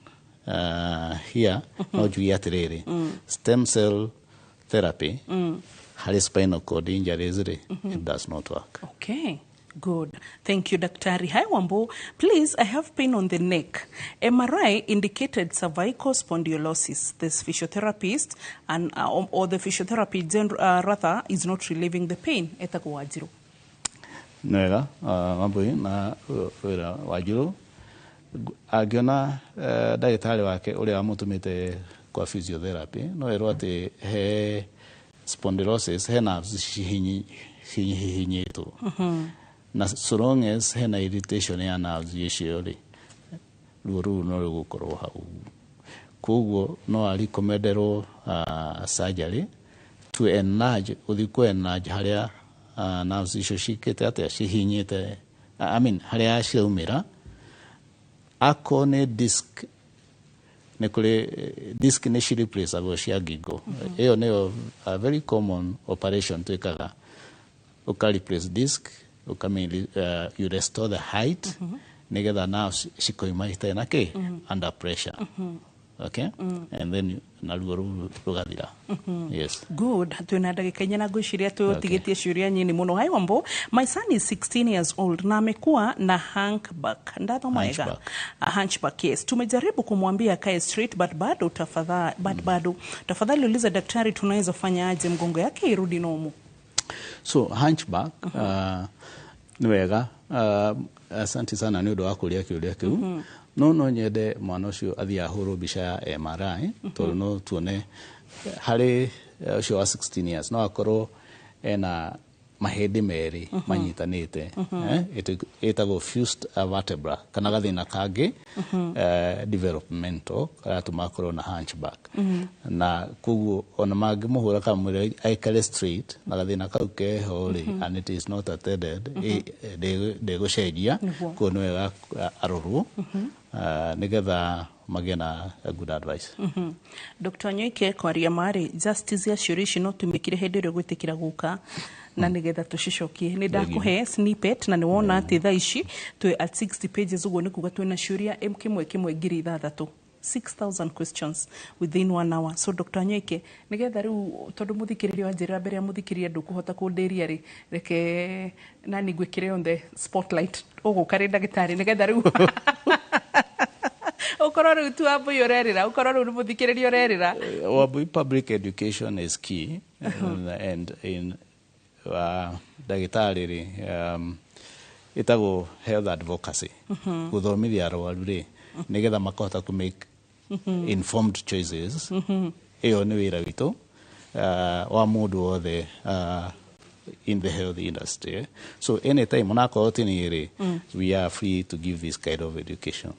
here no njuge atĩrĩrĩ, stem cell therapy harĩ spinal cord injuries rĩ, it does not work. Okay. Good. Thank you, Daktari. Hi, Wambo. Please, I have pain on the neck. MRI indicated cervical spondylosis. This physiotherapist and or the physiotherapy rather is not relieving the pain. Etagwo Wanjiru. Nĩ wega, Wambui na wĩra Wanjiru angĩona ndagĩtarĩ wake ũrĩa wamũtũmĩte kwa physiotherapy, no erwo atĩ he spondylosis, he nerves cihihinyĩtwo, na so long as hena irritation ya nerves icio rĩ, ruo rũu no rũgũkorwo hau. Koguo no arecommenderwo surgery to enlarge, gũthiĩ kũ enlarge harĩa nerves icio cikĩte atĩa, cihinyĩte, I mean harĩa ciraumĩra. Akorwo nĩ disc, nĩ kũrĩ disc nĩ cireplaceagwo cia ngingo. Ĩyo nĩyo a very common operation twĩkaga, ũka replace disc, you restore the height nĩgetha nerves cikoima itarĩ na kĩ under pressure, okay, and then naruo rũu rũgathira. Yes. Good. Twina ndagĩka 4 na ngwĩciria tũtigĩtie ciũria nyingi mũno. Hi Wambo, my son is 16 years old na amekuwa na humpback. Ndathoma wega. Hunchback. Hunchback, yes. Tumejaribu kumwambia akae straight but bado tafadhali, but bado. Tafadhali uliza daktari tunaweza fanya aje mgongo yake irudi normal. So hunchback, nĩ wega, asante sana nĩ ũndũ wa kũria kĩũria kĩu. No nyende mwana ũcio athiĩ ahũrwo mbica ya MRI, tondũ no tuone harĩ ũcio wa 16 years no akorwo ena mahĩndĩ merĩ manyitanĩte, ĩtagwo fused vertebra, kana gathĩna kangĩ developmental karatũma akorwo na hunchback. Na koguo ona mangĩmũhũra kamwĩre aikare straight na gathĩna kau keho rĩ, and it is not attended, ndĩgũcenjia. Koguo nĩ wega arorwo nĩgetha magĩe na a good advice. Dr. Nyoike, kwaria marĩ justice ya ciũria ici no tumĩkire hĩndĩ ĩrĩa ũgwĩtĩkĩra gũka na nĩgetha tũcicokie. Nĩ ndakũhe snippet na nĩ wona atĩ thaa ici twĩ at 60 pages, ũguo nĩ kuga twĩna ciũria kĩmwe kĩmwe 6,000, 6000 questions within one hour. So Dr. Nyoike, nĩgetha rĩu tondũ mũthikĩrĩria wa njĩra mbere ya mũthikĩrĩria ndũkũhota kũndĩria rĩ, reke nani ngwĩkĩre on the spotlight, ũgũka rĩ ndagĩtarĩ, nĩgetha rĩu ũkorwo rĩu tu Wambui ũrerĩra, ũkorwo rĩu nĩ mũthikĩrĩria ũrerĩra. Wambui, public education is key, and in ndagĩtarĩ rĩ, ĩtagwo health advocacy, gũthomithia arwaru rĩ, nĩgetha makahota kũ make informed choices. Ĩyo nĩ wĩra witũ wa mũndũ wothe in the health industry. So anytime onakorwo ti niĩ rĩ, we are free to give this kind of education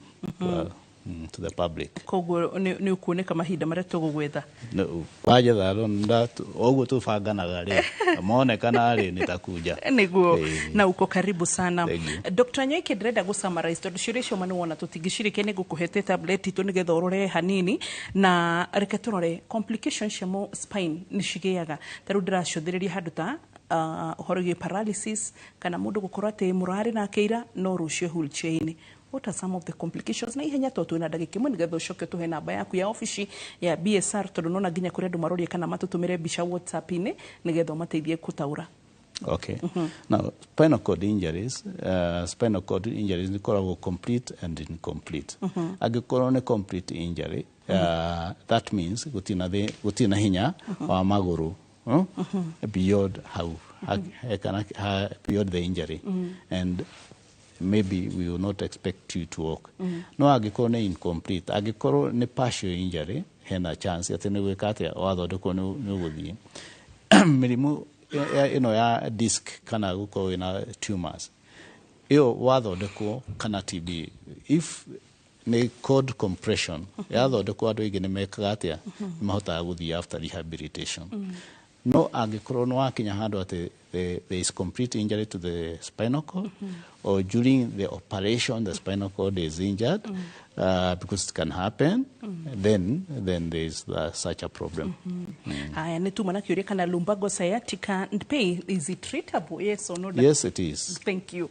to the public. Koguo nĩ ũkuoneka mahinda marĩa tũgũgwetha. No, wajetha ũguo tũbanganaga rĩ, monekana rĩ, nitakuja. Nĩguo, na uko karibu sana. Thank you. Dr. Nyoike, ndĩrenda gũ summarize tondũ ciũria icio ma nĩ wona tũtingĩcirĩkia, nĩ ngũkũhete tablet itũ nĩgetha ũrore hanini, na reke tũrore complications cia mo spine nĩ cigĩaga. Ta rĩu ndĩracũthĩrĩria handũ ta ũhoro wĩgiĩ paralysis, kana mũndũ gũkorwo atĩ mũrarĩ nake ira no rũciũ wheelchair-inĩ. What are some of the complications? Na ihenya tondũ twĩna ndagĩka 1 nĩgetha ũcoke ũtũhe namba yaku ya obici ya BSR, tondũ nona nginya kũrĩ andũ maroria kana matũtũmĩre mbica WhatsApp-inĩ nĩgetha ũmateithie gũtaũra. Okay. Now, spinal cord injuries, spinal cord injuries nĩ complete and incomplete. Angĩkorwo nĩ complete injury, that means gũtirĩ na hinya wa magũrũ beyond how beyond the injury, and maybe we will not expect you to walk. No angĩkorwo nĩ incomplete, angĩkorwo nĩ partial injury, hena chance atĩ nĩ gwĩka atĩa, wathondekwo nĩ ũgũthiĩ. Mĩrimũ ĩno ya disc kana gũkorwo wĩna tumors, ĩyo wathondekwo, kana TB, if nĩ cord compression yathondekwo, andũ aingĩ nĩ mekaga atĩa, nĩ mahotaga gũthiĩ after rehabilitation. No angĩkorwo nĩ wakinya handũ atĩ there is complete injury to the spinal cord, or during the operation the spinal cord is injured, because it can happen, then there is such a problem. Haya, nĩ tuma na kĩũria kana lumbago sciatica and pain, is it treatable? Yes or no? Yes, it is. Thank you.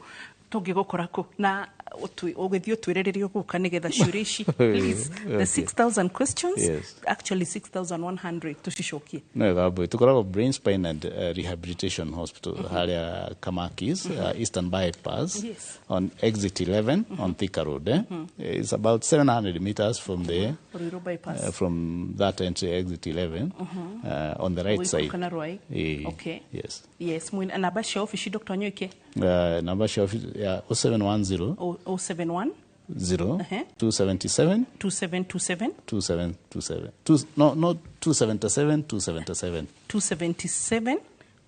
Tũngĩgũkora kũ na Ũgĩthiĩ ũtwĩre rĩrĩa ũgũka nĩgetha ciũria ici, please, the 6000 questions, actually 6100, tũcicokie. No wega mbui, tũkoragwo Brain Spine and Rehabilitation Hospital harĩa Kamakis, Eastern Bypass, on exit 11 on Thika Road, eh? It's about 700 meters from the Ruiru bypass. From that entry, exit 11, on the right side. Kana Ruai. Eh, Okay. Yes. Yes, mwina namba cia ofici, Dr. Nyoike? Namba cia office ya 0710 071 0 Ehe. 277 2727 2727. Two, no, no, 277 277. 277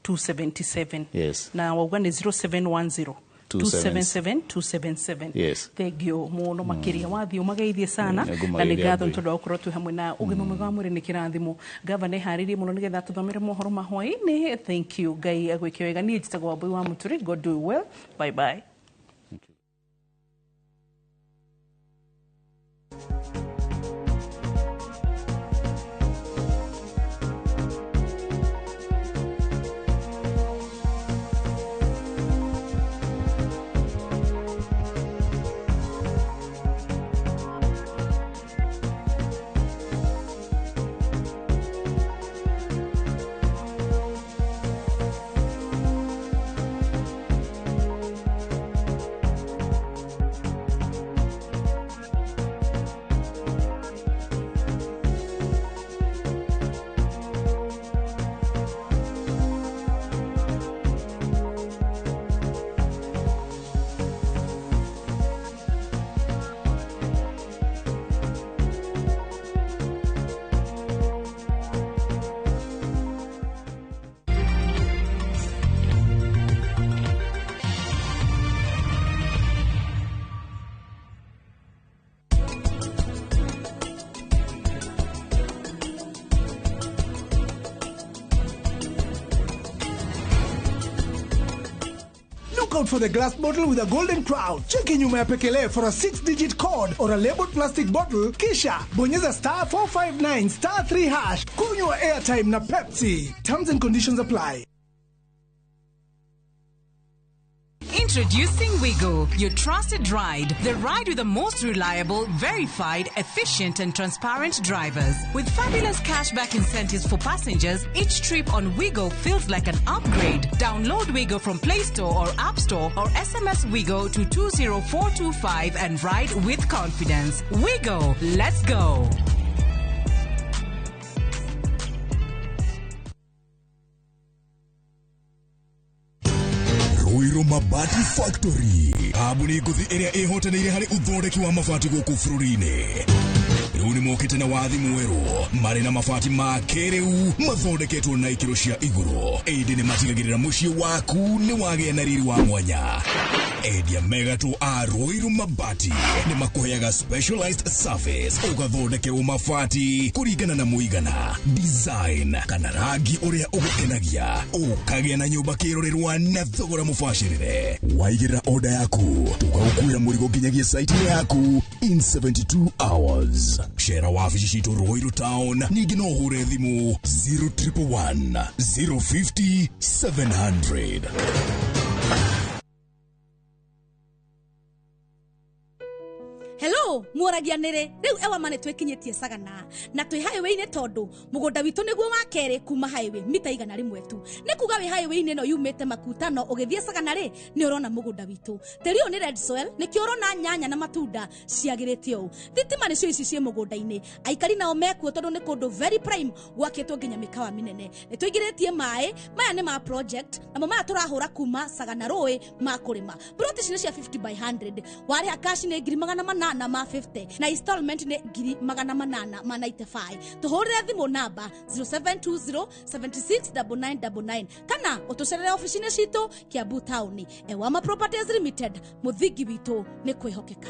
277. Yes. Na wauga nĩ 0710 277 277. Yes. Thengio mũno makĩria, wathiĩ ũmageithie sana. Nĩ Na nĩ ngũmageithia, ngatho nĩ Mbui. tondũ wa gũkorwo twĩ hamwe na ũgima mwega wa mwĩrĩ nĩ kĩrathimo. Gavana ĩharĩrie mũno nĩgetha tũthomere mohoro ma hwaĩ-inĩ. Thank you, Ngai agwĩke wega. Niĩ njĩtagwo Wambui wa Mũturi. God do you well. Bye bye. Look out for the glass bottle with a golden crown. Cheki nyuma ya pekele for a 6-digit code or a labeled plastic bottle, kisha bonyeza star 459 star 3 hash. Kunywa airtime na Pepsi. Terms and conditions apply. Introducing Wigo, your trusted ride. The ride with the most reliable, verified, efficient, and transparent drivers. With fabulous cashback incentives for passengers, each trip on Wigo feels like an upgrade. Download Wigo from Play Store or App Store or SMS Wigo to 20425 and ride with confidence. Wigo, let's go. Ruiru Mabati Factory, kambuni ngũthi ĩrĩa ĩhotanĩire harĩ ũthondeki wa mabati gũkũ bũrũri-inĩ, rĩu nĩ mokĩte na wathi mwerũ marĩ na mabati ma kĩrĩu mathondeketwo na ikĩro cia igũrũ, ĩndĩ nĩ matigagĩrĩra mũciĩ waku nĩ wagĩa na riri wa mwanya. Endia megatũ a Ruiru Mabati nĩ makũheaga specialized service, ũgathondekerwo mabati kũringana na mũigana, design kana rangi ũrĩa ũgũkenagia, ũkagĩa na nyũmba kĩrorerwa na thogora mũbacĩrĩre. Waigĩrĩra oda yaku, tũgagũkuĩra mũrigo nginyagia site yaku in 72 hours. Cera wabici citũ Ruiru Town, ningĩ no ũhũre thimũ 0111 050 700. Hello, muoragia nĩrĩ rĩu Ewama nĩ twĩkinyĩtie Sagana na twĩ highway-inĩ, tondũ mũgũnda witũ nĩguo wa kerĩ kuma highway, mita 100 tu. Nĩ kuga wĩ highway-inĩ ĩno yumĩte Makutano ũgĩthiĩ Sagana rĩ, nĩ ũrona mũgũnda witũ. Tĩri ũyũ nĩ red soil, nĩkĩo ũrona nyanya na matunda ciagĩrĩte ũũ. Thitima nĩcio ici ciĩ mũgũnda-inĩ, aikari nao mekuo tondũ nĩ kũndũ very prime, gwakĩtwo nginya mĩkawa mĩnene. Nĩ tũingĩrĩtie maĩ maya nĩ ma project, namo maya tũrahũra kuma Sagana rũĩ ma kũrĩma. Plot ici nĩ cia 50 by 100. Warĩha cash nĩ 850,000 na installment nĩ 895,000. Tũhũrĩre thimũ namba 0720 769999 kana ũtũcerere ofici-inĩ citũ Kiambu Town. Ewama Properties Limited, mũthingi witũ nĩ kwĩhokeka.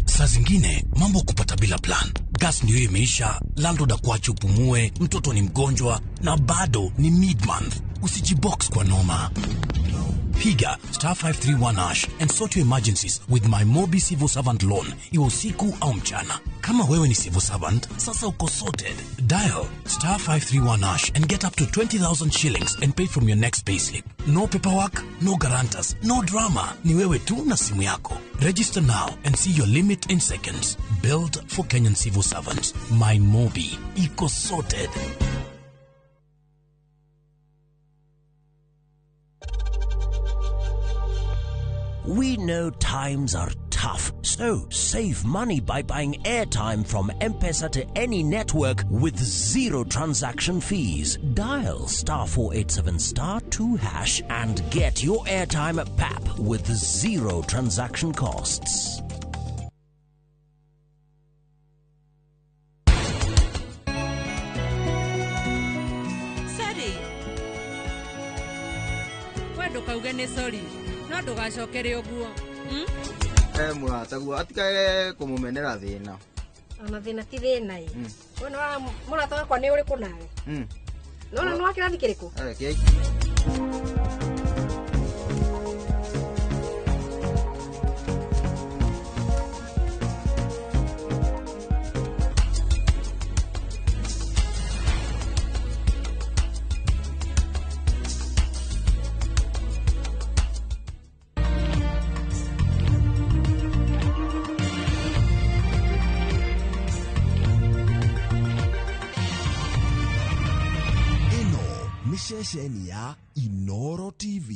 Saa zingine mambo kupata bila plan. Gas ndio imeisha, landlord akuache upumue, mtoto ni mgonjwa na bado ni mid-month. Usijibox kwa noma. Piga star 531 hash and sort your emergencies with My Mobi Civil Servant Loan, iwe usiku au mchana. Kama wewe ni civil servant, sasa uko sorted. Dial star 531 hash and get up to 20,000 shillings and pay from your next payslip. No paperwork, no guarantors, no drama. Ni wewe tu na simu yako. Register now and see your limit in seconds. Built for Kenyan civil servants. My Mobi. Iko sorted. We know times are tough, so save money by buying airtime from M-Pesa to any network with zero transaction fees. Dial star 487 star 2 hash and get your airtime at PAP with zero transaction costs. Sorry. We ndũkauge nĩ sorry. No ndũgacokere ũguo. Mũrataguo atikae kũmũmenera thĩna. Ona thĩna ti thĩna ĩ. We nĩ wa mũrata wakwa nĩ ũrĩkũ nawe? Nona nĩ wa kĩrathi kĩrĩkũ? Ceceni ya Inoro TV.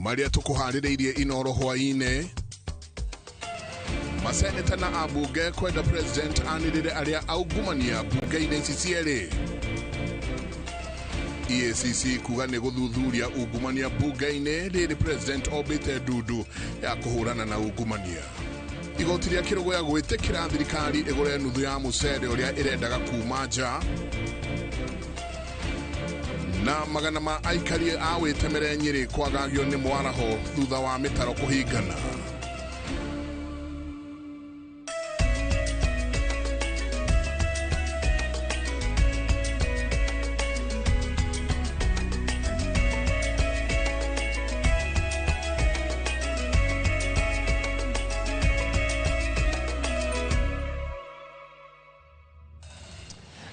Maria tukuharĩrĩirie Inoro hwaĩ-inĩ. Maseneta na ambunge kwenda president anĩrĩre arĩa aungumania mbunge-inĩ ici cierĩ. EACC kuga nĩ gũthuthuria ungumania mbunge-inĩ rĩrĩ president ombĩte ndundu ya kũhũrana na ungumania. Igoti rĩa Kĩrũgũya gwĩtĩkĩra thirikari ĩgũre nuthu ya mũcere ũrĩa ĩrendaga kuma nja. Na magana ma aikari a wĩtemere Nyĩrĩ kwagagio nĩ mwaraho thutha wa mĩtaro kũhingana.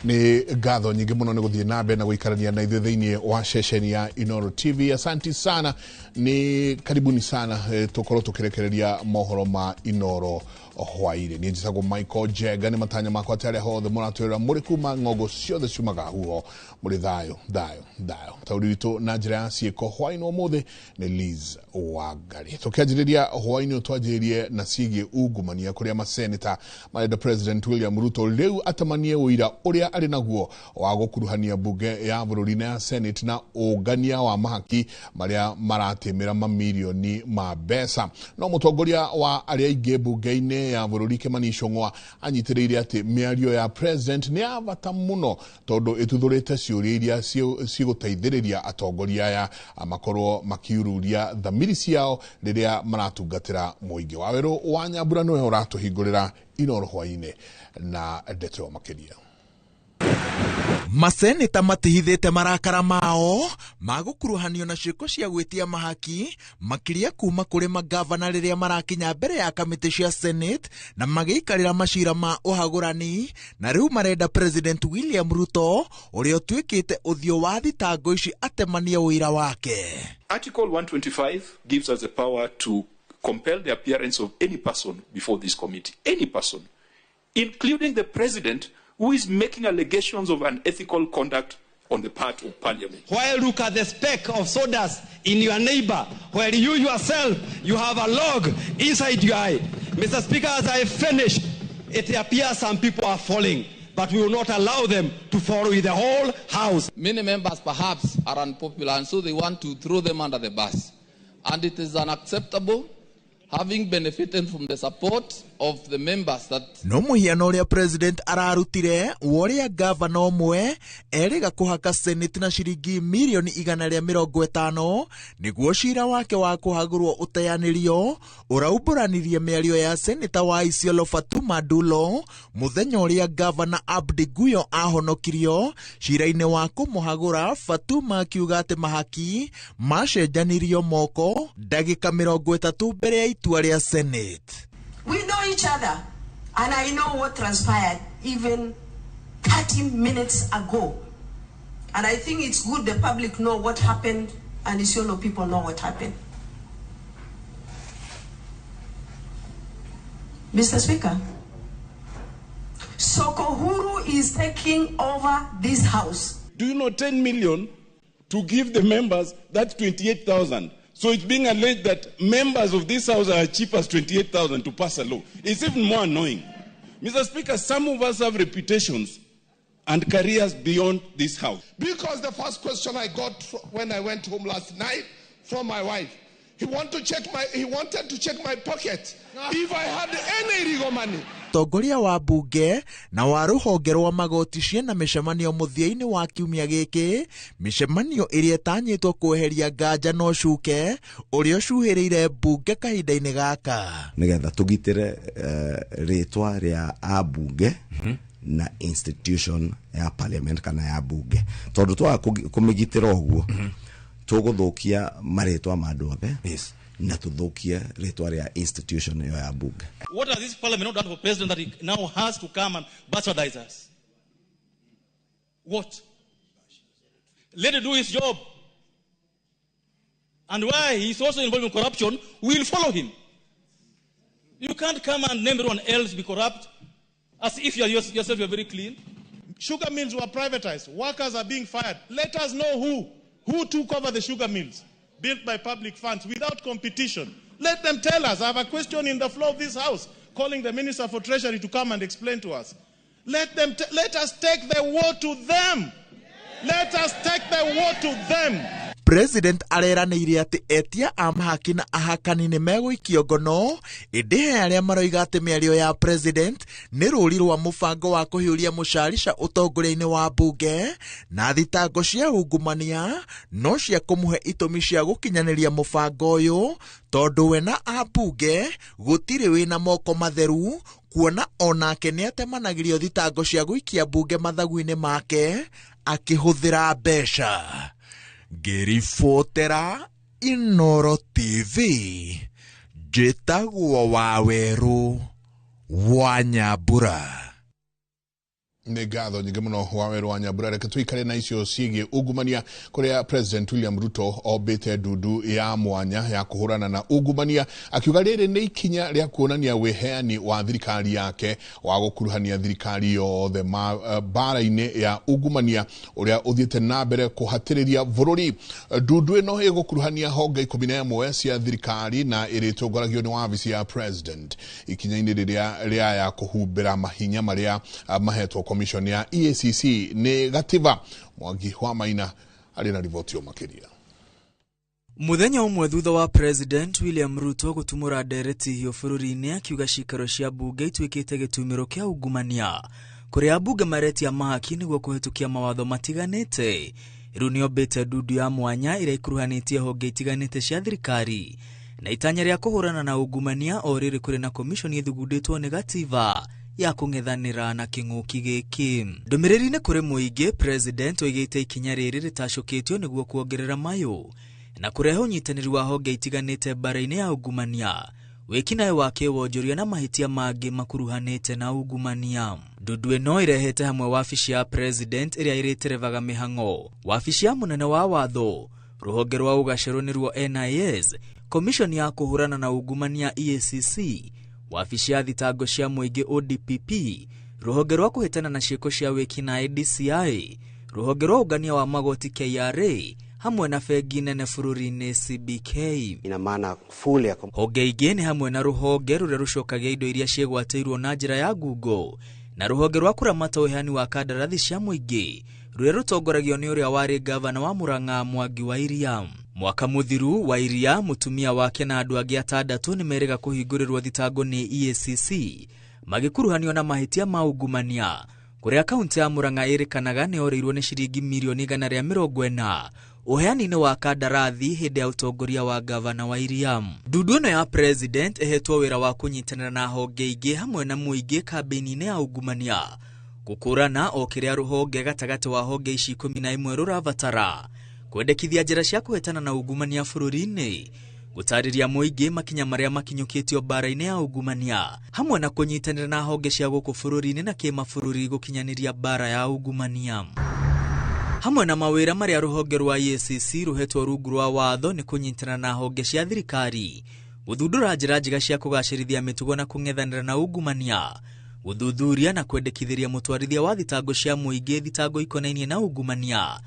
Ni ngatho nyingĩ mũno nĩ gũthiĩ na mbere na gũikarania na ithuĩ thĩinĩ wa ceceni ya Inoro TV. Asanti sana, ni karibuni sana tũkorwo tũkĩrekereria mohoro ma Inoro hwaĩ-inĩ. Niĩ njĩtagwo Michael Njenga, nĩ matanya makwa atĩ arĩa hothe mũratwĩrora mũrĩ kuma ng'ongo ciothe ciumaga huho mũrĩ thayũ thayũ thayũ. Taũri witũ na njĩra ya ciĩko hwaĩ-inĩ ũmũthĩ nĩ Liz Wangari. Tũkĩanjĩrĩria hwaĩ-inĩ ũyũ twanjĩrĩrie na ciĩgiĩ ungumania kũrĩa maseneta marenda President William Ruto rĩu atamanie ũira ũrĩa arĩ naguo wa gũkuruhania mbunge ya bũrũri na ya Senate na ũngania wa mahaki marĩa maratĩmĩra mamirioni ma mbeca. No mũtongoria wa arĩa aingĩ mbunge-inĩ ya bũrũri Kimani Ichung'wa anyitĩrĩire atĩ mĩario ya president nĩ ya bata mũno tondũ ĩtuthũrĩte ciũria iria cigũteithĩrĩria atongoria aya makorwo makiururia thamiri ciao rĩrĩa maratungatĩra mũingĩ. Wawerũ wa Nyambura nĩwe ũratũhingũrĩra Inoro hwaĩ-inĩ na ndeto makĩria. Maseneta matihithĩte marakara mao magũkuruhanio na ciĩko cia gwĩtia mahaki makĩria kuma kũrĩ magavana rĩrĩa marakinya mbere ya kamĩtĩ cia Senate na magĩikarĩra macira ma ũhagũrani, na rĩu marenda President William Ruto ũrĩa ũtuĩkĩte ũthiũ wa thitango ici atemanie ũira wake. Article 125 gives us the power to compel the appearance of any person before this committee, any person, including the president who is making allegations of unethical conduct on the part of parliament. Why look at the speck of sawdust in your neighbor, while you yourself, you have a log inside your eye? Mr. Speaker, as I finish, it appears some people are falling. But we will not allow them to fall with the whole house. Many members perhaps are unpopular, and so they want to throw them under the bus. And it is unacceptable, having benefited from the support of the members that... No muhiano uria president ararutire woria gavana umwe eriga kuhaka Senate na ciringi mirioni 150 niguo cira wake wa kuhagurwo uteanirio uraumbũranirie mĩario ya Senator wa Isiolo Fatuma Dulo muthenya uria gavana Abdi Guyo ahonokirio cira-inĩ wa kũmũhagũra. Fatuma akiuga atĩ mahaki macenjanirio moko ndagĩka 30 mbere ya itua rĩa Senate. We know each other, and I know what transpired even 30 minutes ago. And I think it's good the public know what happened, and Isiolo people know what happened. Mr. Speaker, Sokohuru is taking over this house. Do you know 10 million to give the members? That's 28,000. So it's being alleged that members of this house are as cheap as 28,000 to pass a law. It's even more annoying. Mr. Speaker, some of us have reputations and careers beyond this house. Because the first question I got when I went home last night from my wife, he wanted to check my pocket if I had any illegal money. Tongoria wa bunge na wa ruhonge rwa magoti ciena mĩcemanio mũthia-inĩ wa kiumia gĩkĩ, mĩcemanio ĩrĩa ĩtanyĩtwo kweheria nganja na ũcuke ũrĩa ũcuhĩrĩire bunge kahinda-inĩ gaka, nĩgetha tũgitĩre rĩtwa rĩa ambunge na institution ya parliament kana ya bunge, tondũ twaga kũmĩgitĩra ũguo tũgũthũkia marĩtwa ma andũ othe na tuthukie rĩtwa rĩa institution ĩyo ya bunge. What has this parliament not done for president that he now has to come and bastardize us? What? Let him do his job. And why he is also involved in corruption, we will follow him. You can't come and name everyone else be corrupt as if you are yourself you are very clean. Sugar mills were privatized. Workers are being fired. Let us know who took over the sugar mills built by public funds without competition. Let them tell us. I have a question in the floor of this house calling the Minister for Treasury to come and explain to us. Let us take the war to them. Let us take the war to them. President areranĩire atĩ etia a mahaki na ahakani nĩ megũikio ngono, ĩndĩ he arĩa maroiga atĩ mĩario ya president nĩ rũri rwa mũbango wa kũhiũria mũcarica ũtongoria-inĩ wa bunge na thitango cia ungumania no cia kũmũhe itũmi cia gũkinyanĩria mũbango ũyũ, tondũ we na ambunge gũtirĩ wĩna moko matheru, kuona onake nĩatemanagĩrio thitango cia gũikia bunge mathagu-inĩ make akĩhũthĩra mbeca. Ngĩribotera Inoro TV, njĩtagwo Wawerũ wa Nyambura. Nĩ ngatho nyingĩ mũno Wawerũ wa Nyambura. Reke tũikare na icio ciĩgiĩ ungumania, kũrĩa President William Ruto ombĩte ndundu ya mwanya ya kũhũrana na ungumania, akiuga rĩrĩ nĩ ikinya rĩa kuonania wĩheani wa thirikari yake wa gũkuruhania thirikari yothe mbara-inĩ ya ungumania ũrĩa ũthiĩte na mbere kũhatĩrĩria bũrũri. Ndundu ĩno ĩgũkuruhania honge 11 cia thirikari na ĩrĩtongoragio nĩ wabici ya President ikinya-inĩ rĩrĩa rĩa ya kũhumbĩra mahinya marĩa mahetwo Commission ya EACC nĩ Gatiba. Mwangi wa Maina arĩ na riboti o makĩria. Muthenya ũmwe thutha wa President William Ruto gũtumũra ndereti hiũ bũrũri-inĩ akiuga cikaro cia bunge ituĩkĩte gĩtumĩro kĩa ungumania, kũrĩa ambunge maretia mahaki nĩguo kũhĩtũkia mawatho matiganĩte. Rĩu nĩombĩte ndundu ya mwanya ĩrĩa ĩkuruhanĩtie honge itiganĩte cia thirikari na itanya rĩa kũhũrana na ungumania, o rĩrĩ kũrĩ na komishoni ĩthugundĩtwo nĩ Gatiba ya kũng'ethanĩra na kĩng'ũki gĩkĩ. Ndũmĩrĩri-inĩ kũrĩ mũingĩ, President oigĩte ikinya rĩrĩ rĩtacũkĩtio nĩguo kuongerera mayũ na kũrehe ũnyitanĩri wa honge itiganĩte mbara-inĩ ya ungumania, wĩkinaĩ wa kĩwonjoria na mahĩtia mangĩ makuruhanĩte na ungumania. Ndundu ĩno ĩrehete hamwe wabici ya President ĩrĩa ĩrĩterebaga mĩhang'o, wabici ya mũnene wa watho, rũhonge rwa ũgacerũ nĩruo NIS, komishoni ya kũhũrana na ungumania EACC, wabici ya thitango cia mũingĩ ODPP, rũhonge rwa kũhĩtana na ciĩko cia wĩkinaĩ DCI, rũhonge rwa ũngania wa magoti KRA, hamwe na bengi nene bũrũri-inĩ CBK. Ina maana full ya honge ingĩ nĩ hamwe na rũhonge rũrĩa rũcokagia indo iria ciĩgwatĩirwo na njĩra ya ngungo Na rũhonge rwa kũramata ũheani wa kandarathi cia mũingĩ rũrĩa rũtongoragio nĩ ũrĩa warĩ gavana wa Murang'a Mwangi wa Iria. Mwaka mũthiru wa Iria, mũtumia wake na andũ angĩ atandatũ nĩ merĩga kũhingũrĩrwo thitango nĩ EACC magĩkuruhanio na mahĩtia ma ungumania kũrĩa kaunti ya Murang'a ĩrĩkanaga nĩ orĩirwo nĩ ciringi mirioni 140 ũheani-inĩ wa kandarathi hĩndĩ ya ũtongoria wa gavana wa Iria. Ndundu ĩno ya president ĩhetwo wĩra wa kũnyitanĩra na honge ingĩ hamwe na mũingĩ kambĩini-inĩ ya ungumania gũkũrana o kĩrĩa rũhonge gatagatĩ wa honge ici 11 rũrabatara kwendekithia njĩra cia kũhetana na ungumania bũrũri-inĩ, gũtarĩria mũingĩ makinya marĩa makinyũkĩtio mbara-inĩ ya ungumania hamwe na kũnyitanĩra na honge cia gũkũ bũrũri-inĩ na kĩmabũrũri gũkinyanĩria mbara ya ungumania. Hamwe na mawĩra marĩa rũhonge rwa EACC rũhetwo rungu rwa watho nĩ kũnyitanĩra na honge cia thirikari, gũthundũra njĩra njega cia kũgacĩrithia mĩtugo na kũng'ethanĩra na ungumania, gũthuthuria na kwendekithĩria mũtwarithia wa thitango cia mũingĩ thitango ikonainie na ungumania,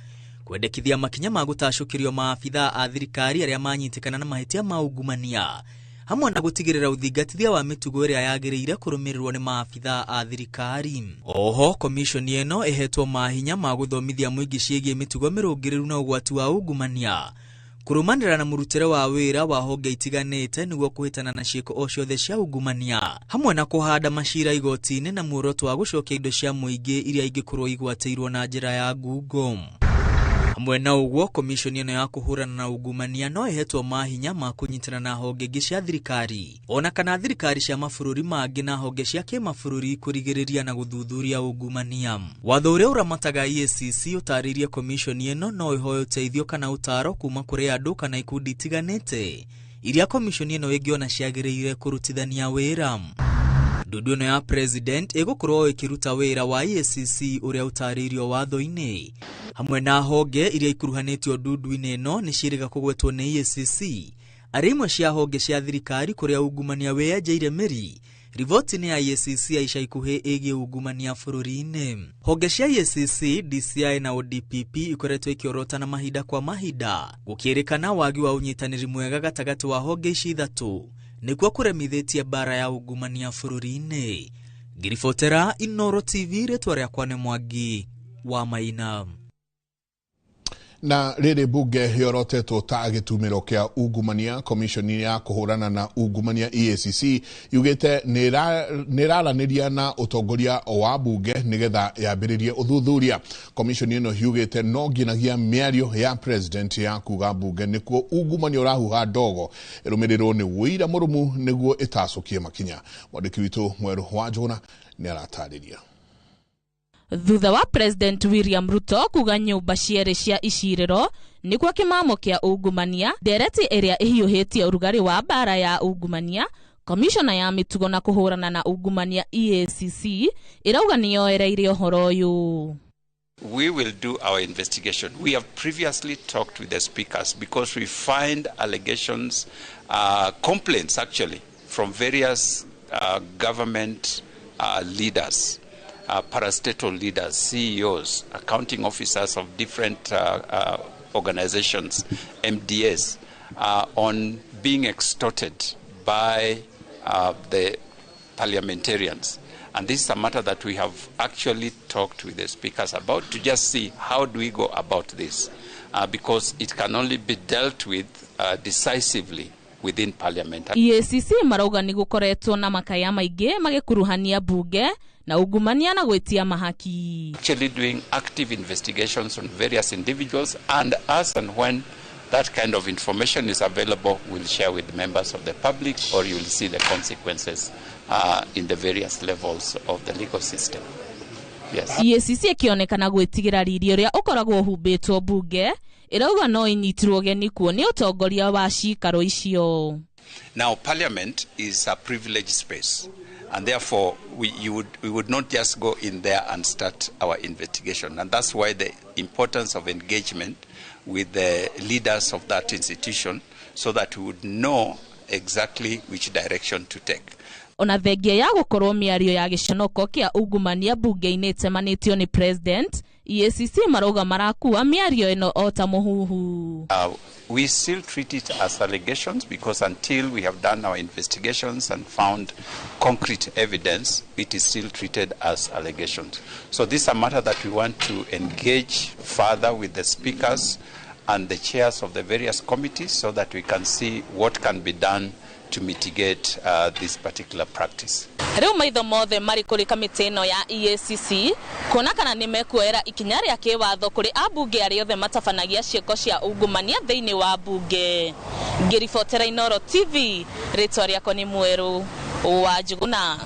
kwendekithia makinya ma gũtacũkĩrio maabithaa a thirikari arĩa manyitĩkana na mahĩtia ma ungumania hamwe na gũtigĩrĩra ũthingatithia wa mĩtugo ĩrĩa yagĩrĩire kũrũmĩrĩrwo nĩ maabithaa a thirikari. Oho komishoni ĩno ĩhetwo mahinya ma gũthomithia mũingĩ ciĩgiĩ mĩtugo mĩrũngĩrĩru na ũgwati wa ungumania, kũrũmanĩra na mũrutĩre wa wĩra wa honge itiganĩte nĩguo kũhĩtana na ciĩko o ciothe cia ungumania hamwe na kũhanda macira igoti-inĩ na muoroto wa gũcokia indo cia mũingĩ iria ingĩkorwo igwatĩirwo na njĩra ya ngungo. Hamwe na ũguo komishoni ĩno ya kũhũrana na ungumania no ĩhetwo mahinya ma kũnyitana na honge ingĩ cia thirikari ona kana thirikari cia mabũrũri mangĩ na honge cia kĩmabũrũri kũrigĩrĩria na gũthuthuria ungumania. Watho ũrĩa ũramataga EACC ũtarĩirie komishoni ĩno no ĩhoe ũteithio kana ũtaaro kuma kũrĩ andũ kana ikundi itiganĩte iria komishoni ĩno ĩngĩona ciagĩrĩire kũrutithania wĩra. Ndundu ĩno ya president ĩgũkorwo ĩkĩruta wĩra wa EACC ũrĩa ũtarĩirio watho-inĩ hamwe na honge iria ikuruhanĩtio ndundu-inĩ ĩno nĩ ciĩrĩga kũgwetwo nĩ EACC arĩ imwe cia honge cia thirikari kũrĩa ungumania wĩyenjeire mĩri. Riboti nĩ ya EACC ya ica ikuhĩ ĩgiĩ ungumania bũrũri-inĩ. Honge cia EACC, DCI na ODPP ikoretwo ikĩorotana mahinda kwa mahinda gũkĩrĩkana wagi wa ũnyitanĩri mwega gatagatĩ wa honge ici ithatũ nĩkuo kũremithĩtie mbara ya ungumania bũrũri-inĩ. Ngiribotera Inooro TV, rĩtwa rĩakwa nĩ Mwangi wa Maina. Na rĩrĩ bunge yorotetwo ta gĩtumĩro kĩa ungumania, komishoni ya kũhũrana na ungumania EACC yugĩte nĩ ĩraranĩria na ũtongoria wa bunge nĩgetha yambĩrĩrie ũthuthuria. Komishoni ĩno yugĩte no nginyagia mĩario ya president ya kuga bunge nĩkuo ungumania ũrahuha ndogo ĩrũmĩrĩrwo nĩ ũira mũrũmu nĩguo ĩtacũkie makinya. Mwandĩki witũ Mwerũ wa Njũgũna nĩ aratarĩria. Thutha wa President William Ruto kuga nyũmba cierĩ cia icirĩro nĩkuo kĩmamo kĩa ungumania, ndereti ĩrĩa ĩhiũhĩtie ũrugarĩ wa mbara ya ungumania, komishona ya mĩtugo na kũhũrana na ungumania EACC ĩrauga nĩyoereire ũhoro ũyũ. We will do our investigation. We have previously talked with the speakers because we find allegations, complaints actually, from various government leaders, parastatal leaders, CEOs, accounting officers of different organizations, MDS, on being extorted by the parliamentarians. And this is a matter that we have actually talked with the speakers about to just see how do we go about this, because it can only be dealt with decisively within parliament. EACC marauga nĩ gũkoretwo na makaya maingĩ magĩkuruhania bunge na ungumania na gwĩtia mahaki. Actually doing active investigations on various individuals, and as and when that kind of information is available, we'll share with members of the public, or you will see the consequences in the various levels of the legal system. Yes. EACC ĩkĩonekana gwĩtigĩra riri ũrĩa ũkoragwo ũhumbĩtwo bunge ĩrauga no ĩnyitirwo ũgeni kuo nĩ ũtongoria wa cikaro icio. Now, Parliament is a privileged space, and therefore we would not just go in there and start our investigation. And that's why the importance of engagement with the leaders of that institution, so that we would know exactly which direction to take. Ona thengia ya gũkorwo mĩario ya gĩconoko kĩa ungumania bunge-inĩ ĩtemanĩtio nĩ president EACC marauga marakua mĩario ĩno o ta mũhuhu. We still treat it as allegations because until we have done our investigations and found concrete evidence, it is still treated as allegations. So this is a matter that we want to engage further with the speakers and the chairs of the various committees so that we can see what can be done to mitigate this particular practice. Rĩu maitho mothe marĩ kũrĩ kamĩtĩ ĩno ya EACC kuona kana nĩ mekuoera ikinya rĩa kĩwatho kũrĩ ambunge arĩa othe matabanagia ciĩko cia ungumania thĩinĩ wa mbunge. Ngĩribotera Inooro TV, rĩtwa rĩakwa nĩ Mwerũ wa Njuguna.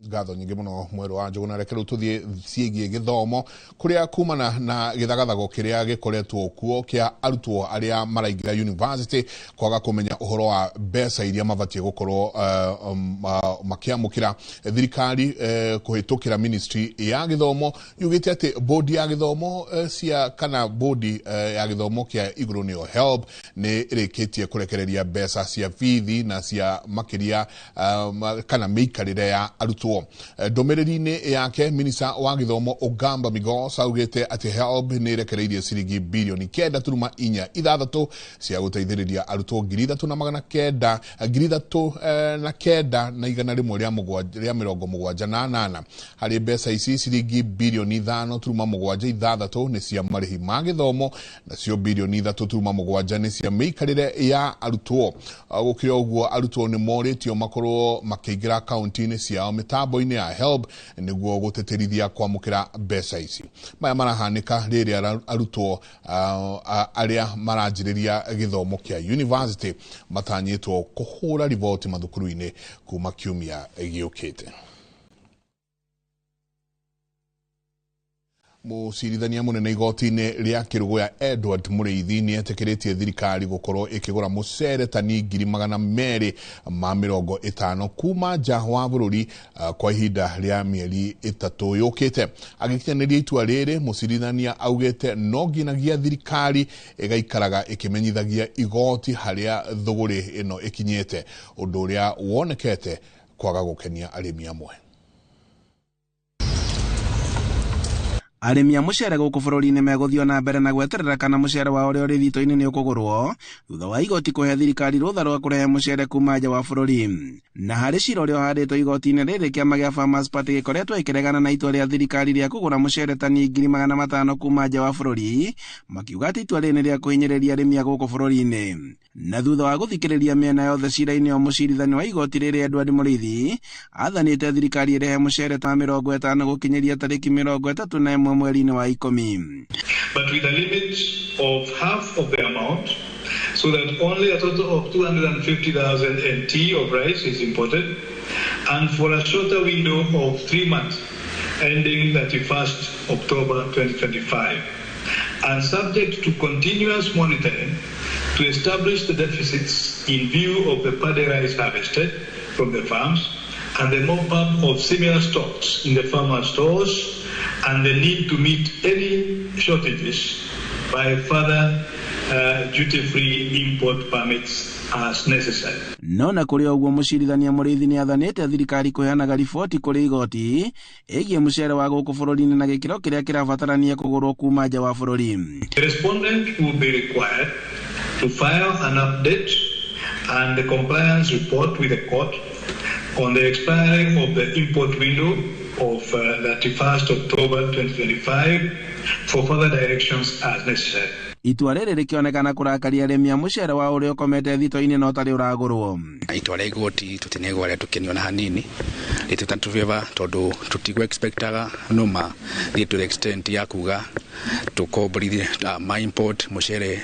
Ngatho nyingĩ mũno Mwerũ wa Njuguna. Reke rĩu tũthiĩ ciĩgiĩ gĩthomo kũrĩa kumana na gĩthagathago kĩrĩa gĩkoretwo kuo kĩa arutwo arĩa maraingĩra university kwaga kũmenya ũhoro wa mbeca iria mabatiĩ gũkorwo makĩamũkĩra. Thirikari kũhĩtũkĩra ministry ya gĩthomo yugĩte atĩ bodi ya gĩthomo cia kana bodi ya gĩthomo kĩa igũrũ nĩyo HELB nĩ ĩrĩkĩtie kũrekereria mbeca cia bithi na cia makĩria kana mĩikarĩre ya arutwo. Ndũmĩrĩri-inĩ yake minista wa gĩthomo Ogamba Migos augĩte atĩ HELB nĩ ĩrekereirie ciringi birioni 9.46 cia gũteithĩrĩria arutwo 3,900 3,978. Harĩ mbeca ici ciringi birioni 5.76 nĩ cia marĩhi ma gĩthomo nacio birioni 3.7 nĩ cia mĩikarĩre ya arutwo. Gũkĩrĩ ũguo arutwo nĩ morĩtio makorwo makĩingĩra akaunti-inĩ ciao mĩtambo-inĩ ya HELB nĩguo gũtĩtĩrithia kwamũkĩra mbeca ici. Maya marahanĩka rĩrĩa arutwo arĩa maranjĩrĩria gĩthomo kĩa university matanyĩtwo kũhũra riboti mathukuru-inĩ kuma kiumia gĩũkĩte. Mũcirithania mũnene igoti-inĩ rĩa Kĩrũgũya Edward Mũrĩithi nĩ etĩkĩrĩtie thirikari gũkorwo ĩkĩgũra mũcere tani 250,000 kuma nja wa bũrũri kwa ihinda rĩa mĩeri 3 yũkĩte. Agĩkinyanĩria itua rĩrĩ, mũcirithania augĩte no nginyagia thirikari ĩgaikaraga ĩkĩmenyithagia igoti harĩa thũgũrĩ ĩno ĩkinyĩte, ũndũ ũrĩa wonekete kwaga gũkenia arĩmi amwe. Arĩmi a mũcere gũkũ bũrũri-inĩ megũthiĩ na mbere na gweterera kana mũcere wao ũrĩa ũrĩ thito-inĩ nĩ ũkũgũrwo thutha wa igoti kũhe thirikari rũtha rwa kũrehe mũcere kuma nja wa bũrũri. Na harĩ cira ũrĩa ũhandĩtwo igoti-inĩ rĩrĩ, kĩama gĩa Farmers Party gĩkoretwo ĩkĩregana na itua rĩa thirikari rĩa kũgũra mũcere tani 500,000 kuma nja wa bũrũri, makiuga atĩ itua rĩrĩ nĩ rĩa kũhinyĩrĩria arĩmi a gũkũ bũrũri-inĩ. Na thutha wa gũthikĩrĩria mĩena yothe cira-inĩ wa mũcirithania wa igoti rĩrĩ Edward Mũrĩithi athanĩte thirikari ĩrehe mũcere ta 50 gũkinyĩria tarĩki 31 mweri-inĩ wa 10. But with a limit of half of the amount, so that only a total of 250,000 NT of rice is imported, and for a shorter window of 3 months, ending 31st October 2025, and subject to continuous monitoring to establish the deficits in view of the paddy rice harvested from the farms and the mop-up of similar stocks in the farmer stores, and the need to meet any shortages by further duty-free import permits as necessary. No na kũrĩ ũguo mũcirithania Mũrĩithi nĩ athanĩte thirikari kũheanaga riboti kũrĩ igoti ĩgiĩ mũcere wa gũkũ bũrũri-inĩ na gĩkĩro kĩrĩa kĩrabatarania kũgũrwo kuma nja wa bũrũri. The respondent will be required to file an update and the compliance report with the court on the expiry of the import window of 31st October 2025 for further directions as necessary. Itua rĩrĩ rĩkĩonekana kũrakaria arĩmi a mũcere wa ũrĩa ũkomete thito-inĩ na ũtarĩ ũragũrwo. Itua rĩa igoti tũtinegwa rĩa tũkenio na hanini rĩtũtatũbeba tondũ tũtigũ expectaga no ma thiĩ to the extent ya kuga tũkomborithie ma import mũcere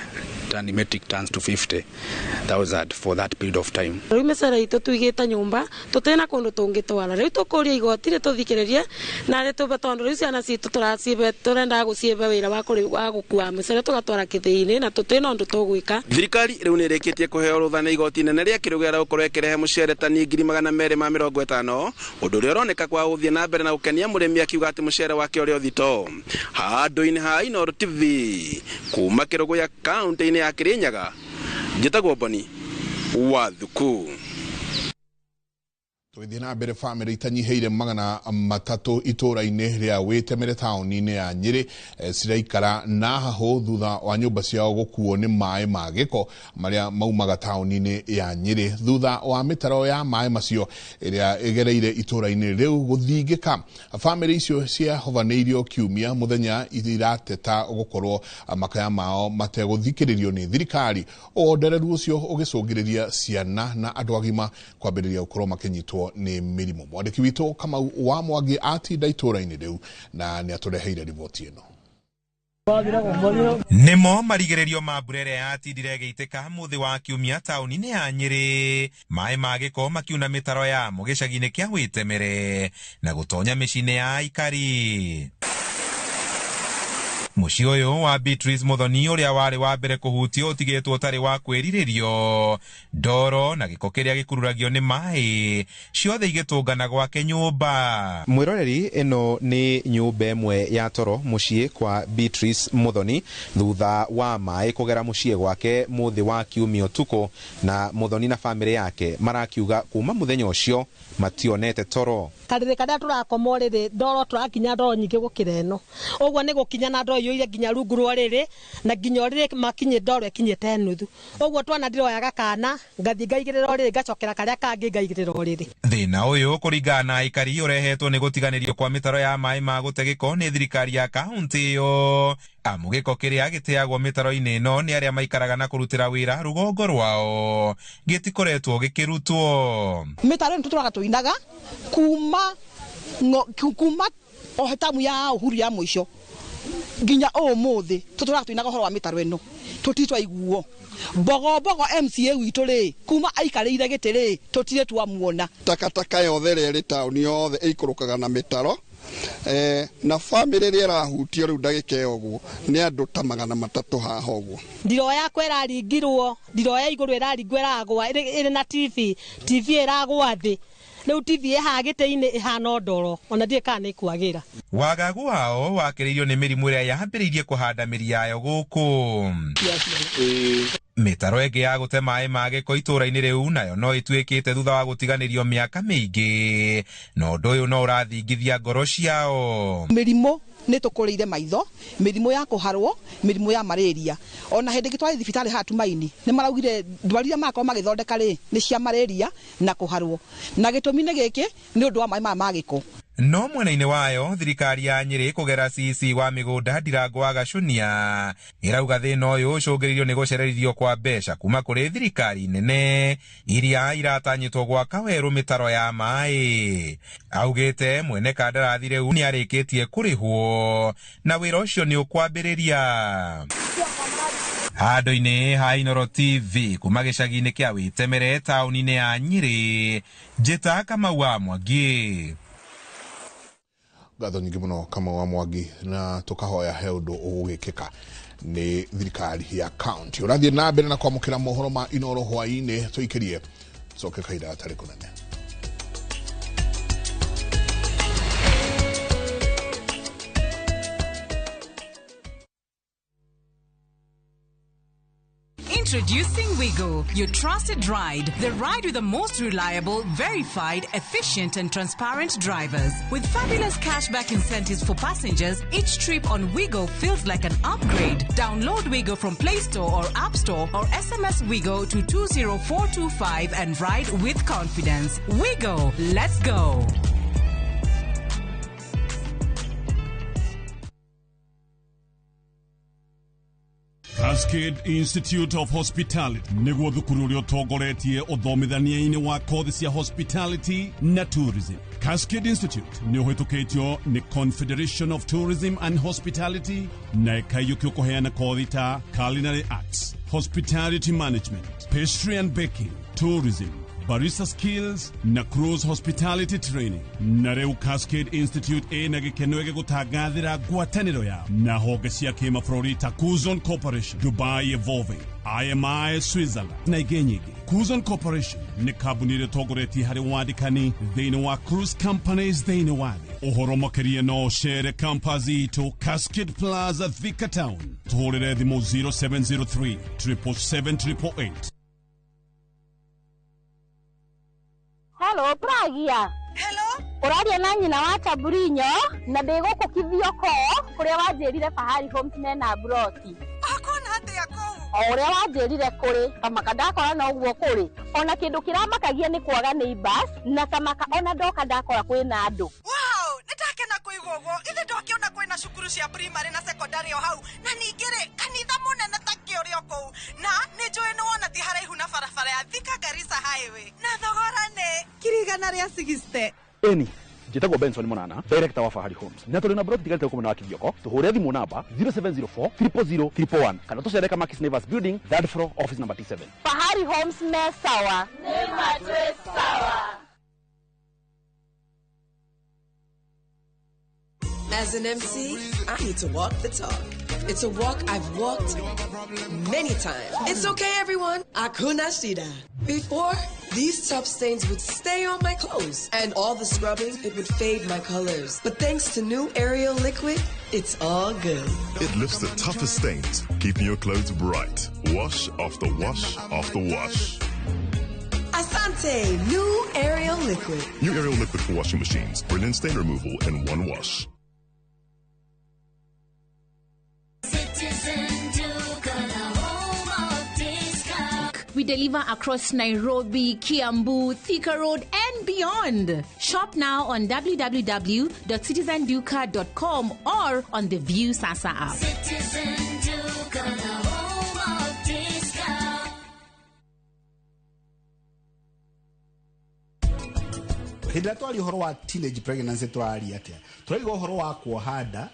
tani metric tons to 50,000 for that period of time. Rĩu mĩcere itũ tũigĩte nyũmba tũtĩna kũndũ tũngĩtwara, rĩu tũkũria igoti rĩtũthikĩrĩrie na rĩtũbe, tondũ rĩu ciana citũ tũracibe tũrendaga gũcibe wĩra wa gũkua mĩcere tũgatwara kĩthĩi-inĩ na tũtĩna ũndũ tũgwĩka. Thirikari rĩu nĩ ĩrĩkĩtie kũheo rũtha nĩ igoti inene rĩa Kĩrũgũya gũkorwo ĩkĩrehe mũcere tani 250,000, ũndũ ũrĩa ũroneka kwa gũthiĩ na mbere na gũkenia mũrĩmi akiuga atĩ mũcere wake ũrĩ o thito. Handũ-inĩ ha Inooro TV kuma Kĩrũgũya kaunti-inĩ ya Kirinyaga, njĩtagwo Boni wa Thuku. Tũgĩthiĩ na mbere, bamĩrĩ itanyihĩire 300 itũũra-inĩ rĩa Wĩtemere taũni-inĩ ya Nyĩrĩ ciraikara na hahũ thutha wa nyũmba ciao gũkuo nĩ maĩ ma gĩko marĩa maumaga taũni-inĩ ya Nyĩrĩ thutha wa mĩtaro ya maĩ macio ĩrĩa ĩgereire itũũra-inĩ rĩu gũthingĩka. Bamĩrĩ icio ciahovanĩirio kiumia mũthenya irateta gũkorwo makaya mao mategũthikĩrĩrio nĩ thirikari. Wondereru ũcio ũgĩcũngĩrĩria ciana na andũ agima kwambĩrĩria gũkorwo makĩnyitwo nĩ mĩrimũ. Mwandĩki witũ Kamau wa Mwangi atinda itũũra-inĩ rĩu na nĩ atũreheire riboti ĩno. Nĩmo marigĩrĩrio ma mbura ĩrĩa yatindire ĩgĩitĩka mũthĩ wa kiumia taũni-inĩ ya Nyĩrĩ, maĩ ma gĩko makiuna mĩtaro yamo gĩcagi-inĩ kĩa Wĩtemere na gũtonya mĩciĩ-inĩ ya aikari. Mũciĩ ũyũ wa Beatrice Muthoni ũrĩa warĩ wa mbere kũhutio ũtigĩtwo ũtarĩ wa kwĩrirĩrio, ndoro na gĩko kĩrĩa gĩkururagio nĩ maĩ ciothe igĩtũngana gwake nyũmba. Mwĩroreri, ĩno nĩ nyũmba ĩmwe ya toro mũciĩ kwa Beatrice Muthoni thutha wa maĩ kũgera mũciĩ gwake mũthĩ wa kiumia ũtukũ, na Muthoni na bamĩrĩ yake marakiuga kuma mũthenya ũcio mationete toro. Karĩrĩ karĩa tũrakoma ũrĩrĩ ndoro tũrakinya ndoro nyingĩ gũkĩra ĩno, ũguo nĩ gũkinya na ndoro iyũire nginya rungu rwa ũrĩrĩ na nginya ũrĩrĩ makinye ndoro ĩkinyĩte nuthu, ũguo twana ndiroyaga kana ngathiĩ ngaigĩrĩra ũrĩrĩ ngacokera karĩa kangĩ ngaigĩrĩra ũrĩrĩ. Thĩna ũyũ kũringana na aikari ũrehetwo nĩ gũtiganĩrio kwa mĩtaro ya maĩ ma gũte gĩko nĩ thirikari ya kaũntĩ ĩyo, amu gĩko kĩrĩa gĩteagwo mĩtaro-inĩ ĩno nĩ arĩa maikaraga na kũrutĩra wĩra rũgongo rwao gĩtikoretwo gĩkĩrutwo. Mĩtaro ĩno tũtũraga tũinaga kuma o tamu ya Uhuru ya mũico nginya ũmũthĩ tũtũraga tũinaga ũhoro wa mĩtaro ĩno tũtirĩ twaiguo. Mbogo mbogo MCA witũ rĩ kuma aikarĩire gĩtĩ rĩ tũtirĩ twamuona. Takataka yothe ĩrĩa ĩrĩ taũni yothe ĩikũrũkaga na mĩtaro na bamĩrĩ ĩrĩa ĩrahutio rĩu ndagĩka ĩyo ũguo nĩ andũ ta 300 haha ũguo. Ndiro yakwa ĩraringirwo, ndiro ya igũrũ ĩraringwo ĩragwa ĩrĩ na TV, TV ĩragwa thĩ, rĩu TV ĩhaha gĩtĩ-inĩ ĩhana ndoro ona ndiũĩ kana nĩ ĩkwagĩra. Wagagu wao wakĩrĩirio nĩ mĩrimũ ĩrĩa yambĩrĩirie kũhanda mĩri yayo gũkũ. Mĩtaro ĩngĩ ya gũte maĩ ma gĩko itũũra-inĩ rĩu nayo no ĩtuĩkĩte thutha wa gũtiganĩrio mĩaka mĩingĩ, na ũndũ ũyũ no ũrathingithia ngoro ciao. Mĩrimũ nĩ tũkũrĩire maitho, mĩrimũ ya kũharwo, mĩrimũ ya malaria. Ona hĩndĩ ĩngĩ twarĩ thibitarĩ haha Tumaini nĩ maraugire ndwari iria marakorwo magĩthondeka rĩ nĩ cia malaria na kũharwo, na gĩtũmi nĩ gĩkĩ nĩ ũndũ wa maĩ maya ma gĩko. No mwena-inĩ wayo thirikari ya Nyĩrĩ kũgera CC wa mĩgũnda Ndirango wa Gacunia ĩrauga thĩna ũyũ ũcũngĩrĩirio nĩ gũcererithio kwa mbeca kuma kũrĩ thirikari nene iria iratanyĩtwo gwaka werũ mĩtaro ya maĩ. Augĩte mwene kandarathi rĩu nĩ arĩkĩtie kũrĩhwo na wĩra ũcio nĩ ũkwambĩrĩria. Handũ-inĩ ha Inooro TV kuma gĩcagi-inĩ kĩa Wĩtemere taũni-inĩ ya Nyĩrĩ, njĩta Kamau wa Mwangi. Ngatho nyingĩ mũno Kamau wa Mwangi, na tũkahoya he ũndũ ũgũgĩkĩka nĩ thirikari ya county. Ũrathiĩ na mbere na kwamũkĩra mohoro ma Inooro hwaĩ-inĩ, tũikĩrie coke kahinda gatarĩ kũnene. Introducing Wigo, your trusted ride. The ride with the most reliable, verified, efficient and transparent drivers. With fabulous cashback incentives for passengers, each trip on Wigo feels like an upgrade. Download Wigo from Play Store or App Store or SMS Wigo to 20425 and ride with confidence. Wigo, let's go. Cascade Institute of Hospitality nĩguo thukuru ũrĩa ũtongoretie ũthomithania-inĩ wa kothi cia hospitality na tourism. Cascade Institute nĩ ũhĩtũkĩtio nĩ Confederation of Tourism and Hospitality na ĩkaiyũkio kũheana kothi ta culinary arts, hospitality management, pastry and baking, tourism, barista skills na cruise hospitality training. Na rĩu Cascade Institute ĩna gĩkeno gĩgũtangathĩra ngwatanĩro yao na honge cia kĩmabũrũri ta Kuzon Corporation, Dubai Evolving, IMI Switzerland na ingĩ nyingĩ. Kuzon Corporation nĩ kambuni ĩrĩa ĩtongoretie harĩ wandĩkani thĩinĩ wa cruise companies thĩinĩ wa thĩ. Ũhoro makĩria no ũcere campus itũ Cascade Plaza, Thika Town. Tũhũrĩre thimũ 0703 777 888. Hello, Pragia. Hello. Ũraria na nyina wa Chaburinyo na ndĩ gũkũ Kithioko kũrĩa wanjĩrire Fahari Homes mena broti. Akona atĩa kũu? O ũrĩa wanjĩrire kũrĩ kamaka ndakora no ũguo kũrĩ. Ona kĩndũ kĩramakagia nĩ kwaga neighbors na kamaka ona ndoka ndakora kwĩna andũ. Wow, nĩndakena kũigua ũguo. Githĩ ndwakĩona kwĩna cukuru cia primary na secondary o hau na ningĩ rĩ kanitha mũnene ta kĩ ũrĩ o kũu na nĩ njũĩ nĩ wona ti haraihu na barabara ya Thika Garissa Highway na thogora nĩ 160,000. Eni njĩtagwo Benson Munana, director wa Fahari Homes, na tũrĩ na broti tigarĩte gũkũ mwena wa Kithioko. Tũhũre thimũ namba 0704 000 111 kana tũcere Kamakis Neighbors Building, third floor, office number T7. Fahari Homes me sawa. Nĩ matwĩ sawa. As an MC, I need to walk the talk. It's a walk I've walked many times. It's okay, everyone. Akuna shida. Before, these tough stains would stay on my clothes, and all the scrubbing, it would fade my colors. But thanks to new Ariel liquid, it's all good. It lifts the toughest stains, keeping your clothes bright. Wash after wash after wash. Asante, new Ariel liquid. New Ariel liquid for washing machines. Brilliant stain removal in one wash. We deliver across Nairobi, Kiambu, Thika Road, and beyond. Shop now on www.citizenduka.com or on the View Sasa app. Citizen Duka, the home of discount. Hĩndĩ ĩrĩa twaria ũhoro wa teenage pregnancy tũraria atĩa? Tũraiga ũhoro wa kuoha nda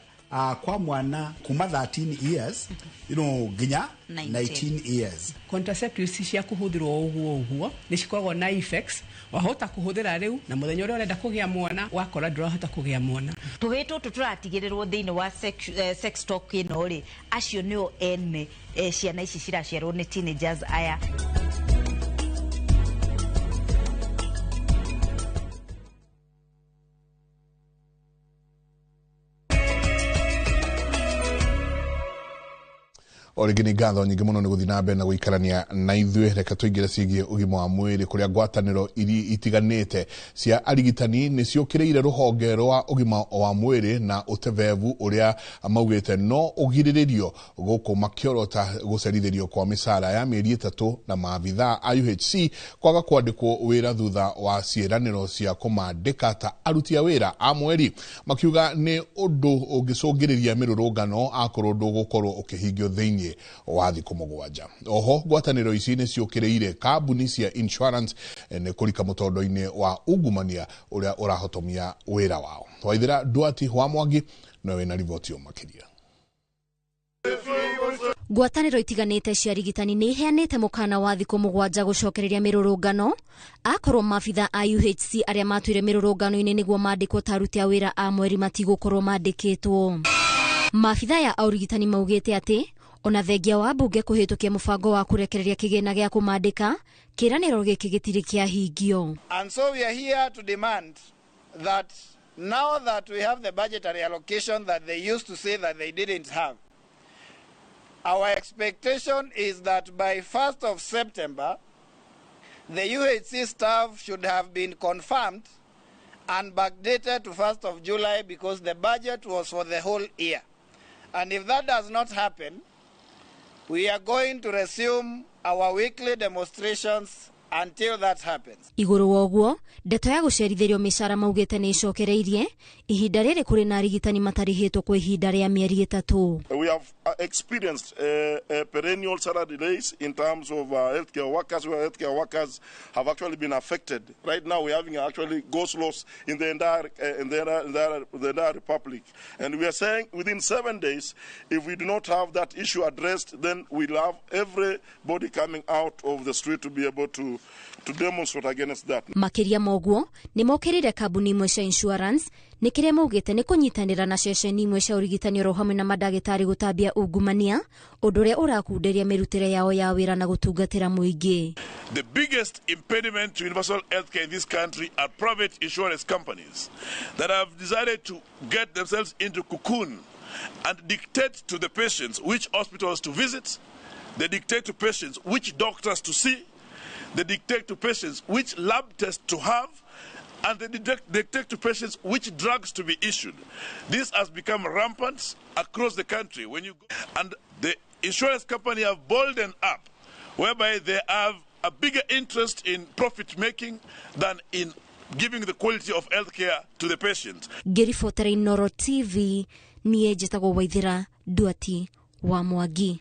kwa mwana kuma 13 years nginya 19 years. Contraceptives cia kũhũthĩrwo ũguo ũguo nĩ cikoragwo na effects, wahota kũhũthĩra rĩu na mũthenya ũrĩa ũrenda kũgĩa mwana wakora ndũrahota kũgĩa mwana. Tũhĩ tũtũ tũratigĩrĩrwo thĩinĩ wa sex talk ĩno rĩ, acio nĩo ene ciana ici ciraciarwo nĩ teenagers aya. O rĩngĩ nĩ ngatho nyingĩ mũno nĩ gũthiĩ na mbere na gũikarania na ithuĩ. Reke tũingĩre ciĩgiĩ ũgima wa mwĩrĩ kũrĩa ngwatanĩro itiganĩte cia arigitani nĩ ciũkĩrĩire rũhonge rwa ũgima wa mwĩrĩ na ũtebevu ũrĩa maugĩte no ũgirĩrĩrio gũkũ makĩorota gũcerithĩrio kwa mĩcara ya mĩeri 3 na maabithaa a UHC kwaga kwandĩkwo wĩra thutha wa ciĩranĩro cia kũmandĩka ta aruti a wĩra a mweri, makiuga nĩ ũndũ ũngĩcũngĩrĩria mĩrũrũngano akorwo ndũgũkorwo ũkĩhingio thĩinĩ wa thikũ 7. Oho ngwatanĩro ici nĩ ciũkĩrĩire kambuni cia insurance nĩ kũrika mũtondo-inĩ wa ungumania ũrĩa ũrahotomia wĩra wao. Waithĩra Duati wa Mwangi no wĩna riboti makĩria. Ngwatanĩro itiganĩte cia arigitani nĩ iheanĩte mũkana wa thikũ 7 gũcokereria mĩrũrũngano akorwo maabitha a UHC arĩa matũire mĩrũrũngano-inĩ nĩguo mandĩkwo ta aruti a wĩra a mweri matigũkorwo mandĩkĩtwo. Maabitha ya ũrigitani maugĩte atĩ ona thengia wa mbunge kũhĩtũkia mũbango wa kũrekereria kĩgĩna gĩa kũmandĩka, kĩĩranĩro gĩkĩ gĩtirĩ kĩahingio. And so we are here to demand that now that we have the budgetary allocation that they used to say that they didn't have, our expectation is that by 1st of September, the UHC staff should have been confirmed and backdated to 1st of July because the budget was for the whole year. And if that does not happen, we are going to resume our weekly demonstrations until that happens. Igũrũ wa ũguo, ndeto ya gũcerithĩrio mĩcara maugĩte nĩ ĩcokereirie ihinda rĩrĩ kũrĩ na arigitani matarĩhĩtwo kwa ihinda rĩa mĩeri 3. We have experienced perennial salary delays in terms of healthcare workers, where healthcare workers have actually been affected. Right now we're having actually ghost loss in the entire republic. And we are saying within 7 days, if we do not have that issue addressed, then we'll have everybody coming out of the street to be able to demonstrate against that. Makĩria ma ũguo, nĩ mokĩrĩire kambuni imwe cia insurance nĩ kĩrĩa maugĩte nĩ kũnyitanĩra na ceceni imwe cia ũrigitani oro hamwe na mandagĩtarĩ gũtambia ungumania, ũndũ ũrĩa ũrakunderia mĩrutĩre yao ya wĩra na gũtungatĩra mũingĩ. The biggest impediment to universal healthcare in this country are private insurance companies that have decided to get themselves into cocoon and dictate to the patients which hospitals to visit. They dictate to patients which doctors to see. They dictate to patients which lab tests to have, and they dictate to patients which drugs to be issued. This has become rampant across the country. When you go, and the insurance company have boldened up, whereby they have a bigger interest in profit making than in giving the quality of healthcare to the patient. Ngĩribotera Inooro TV niĩ njĩtagwo Waithĩra Nduati wa Mwangi.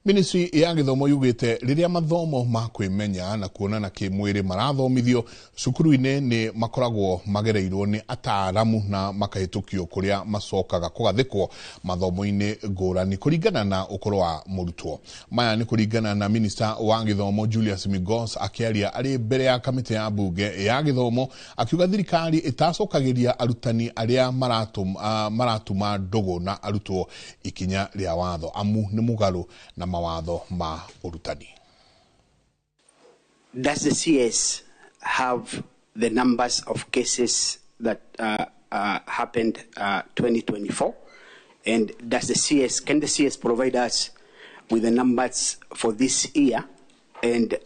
Ministry ya gĩthomo yugĩte rĩrĩa mathomo ma kwĩmenya na kuonana kĩmwĩrĩ marathomithio cukuru-inĩ nĩ makoragwo magereirwo nĩ ataaramu na makahĩtũkio kũrĩa macokaga kũgathĩkwo mathomo-inĩ ngũrani kũringana na ũkũrũ wa mũrutwo. Maya nĩ kũringana na Minister wa gĩthomo Julius Migos akĩaria arĩ mbere ya kamĩtĩ ya mbunge ya gĩthomo akiuga thirikari ĩtacokagĩria arutani arĩa maratuma ndũgũ na arutwo ikinya rĩa watho amu nĩ mũgarũ na mawatho ma ũrutani. Does the CS have the numbers of cases that happened 2024? And does the CS, can the CS provide us with the numbers for this year? And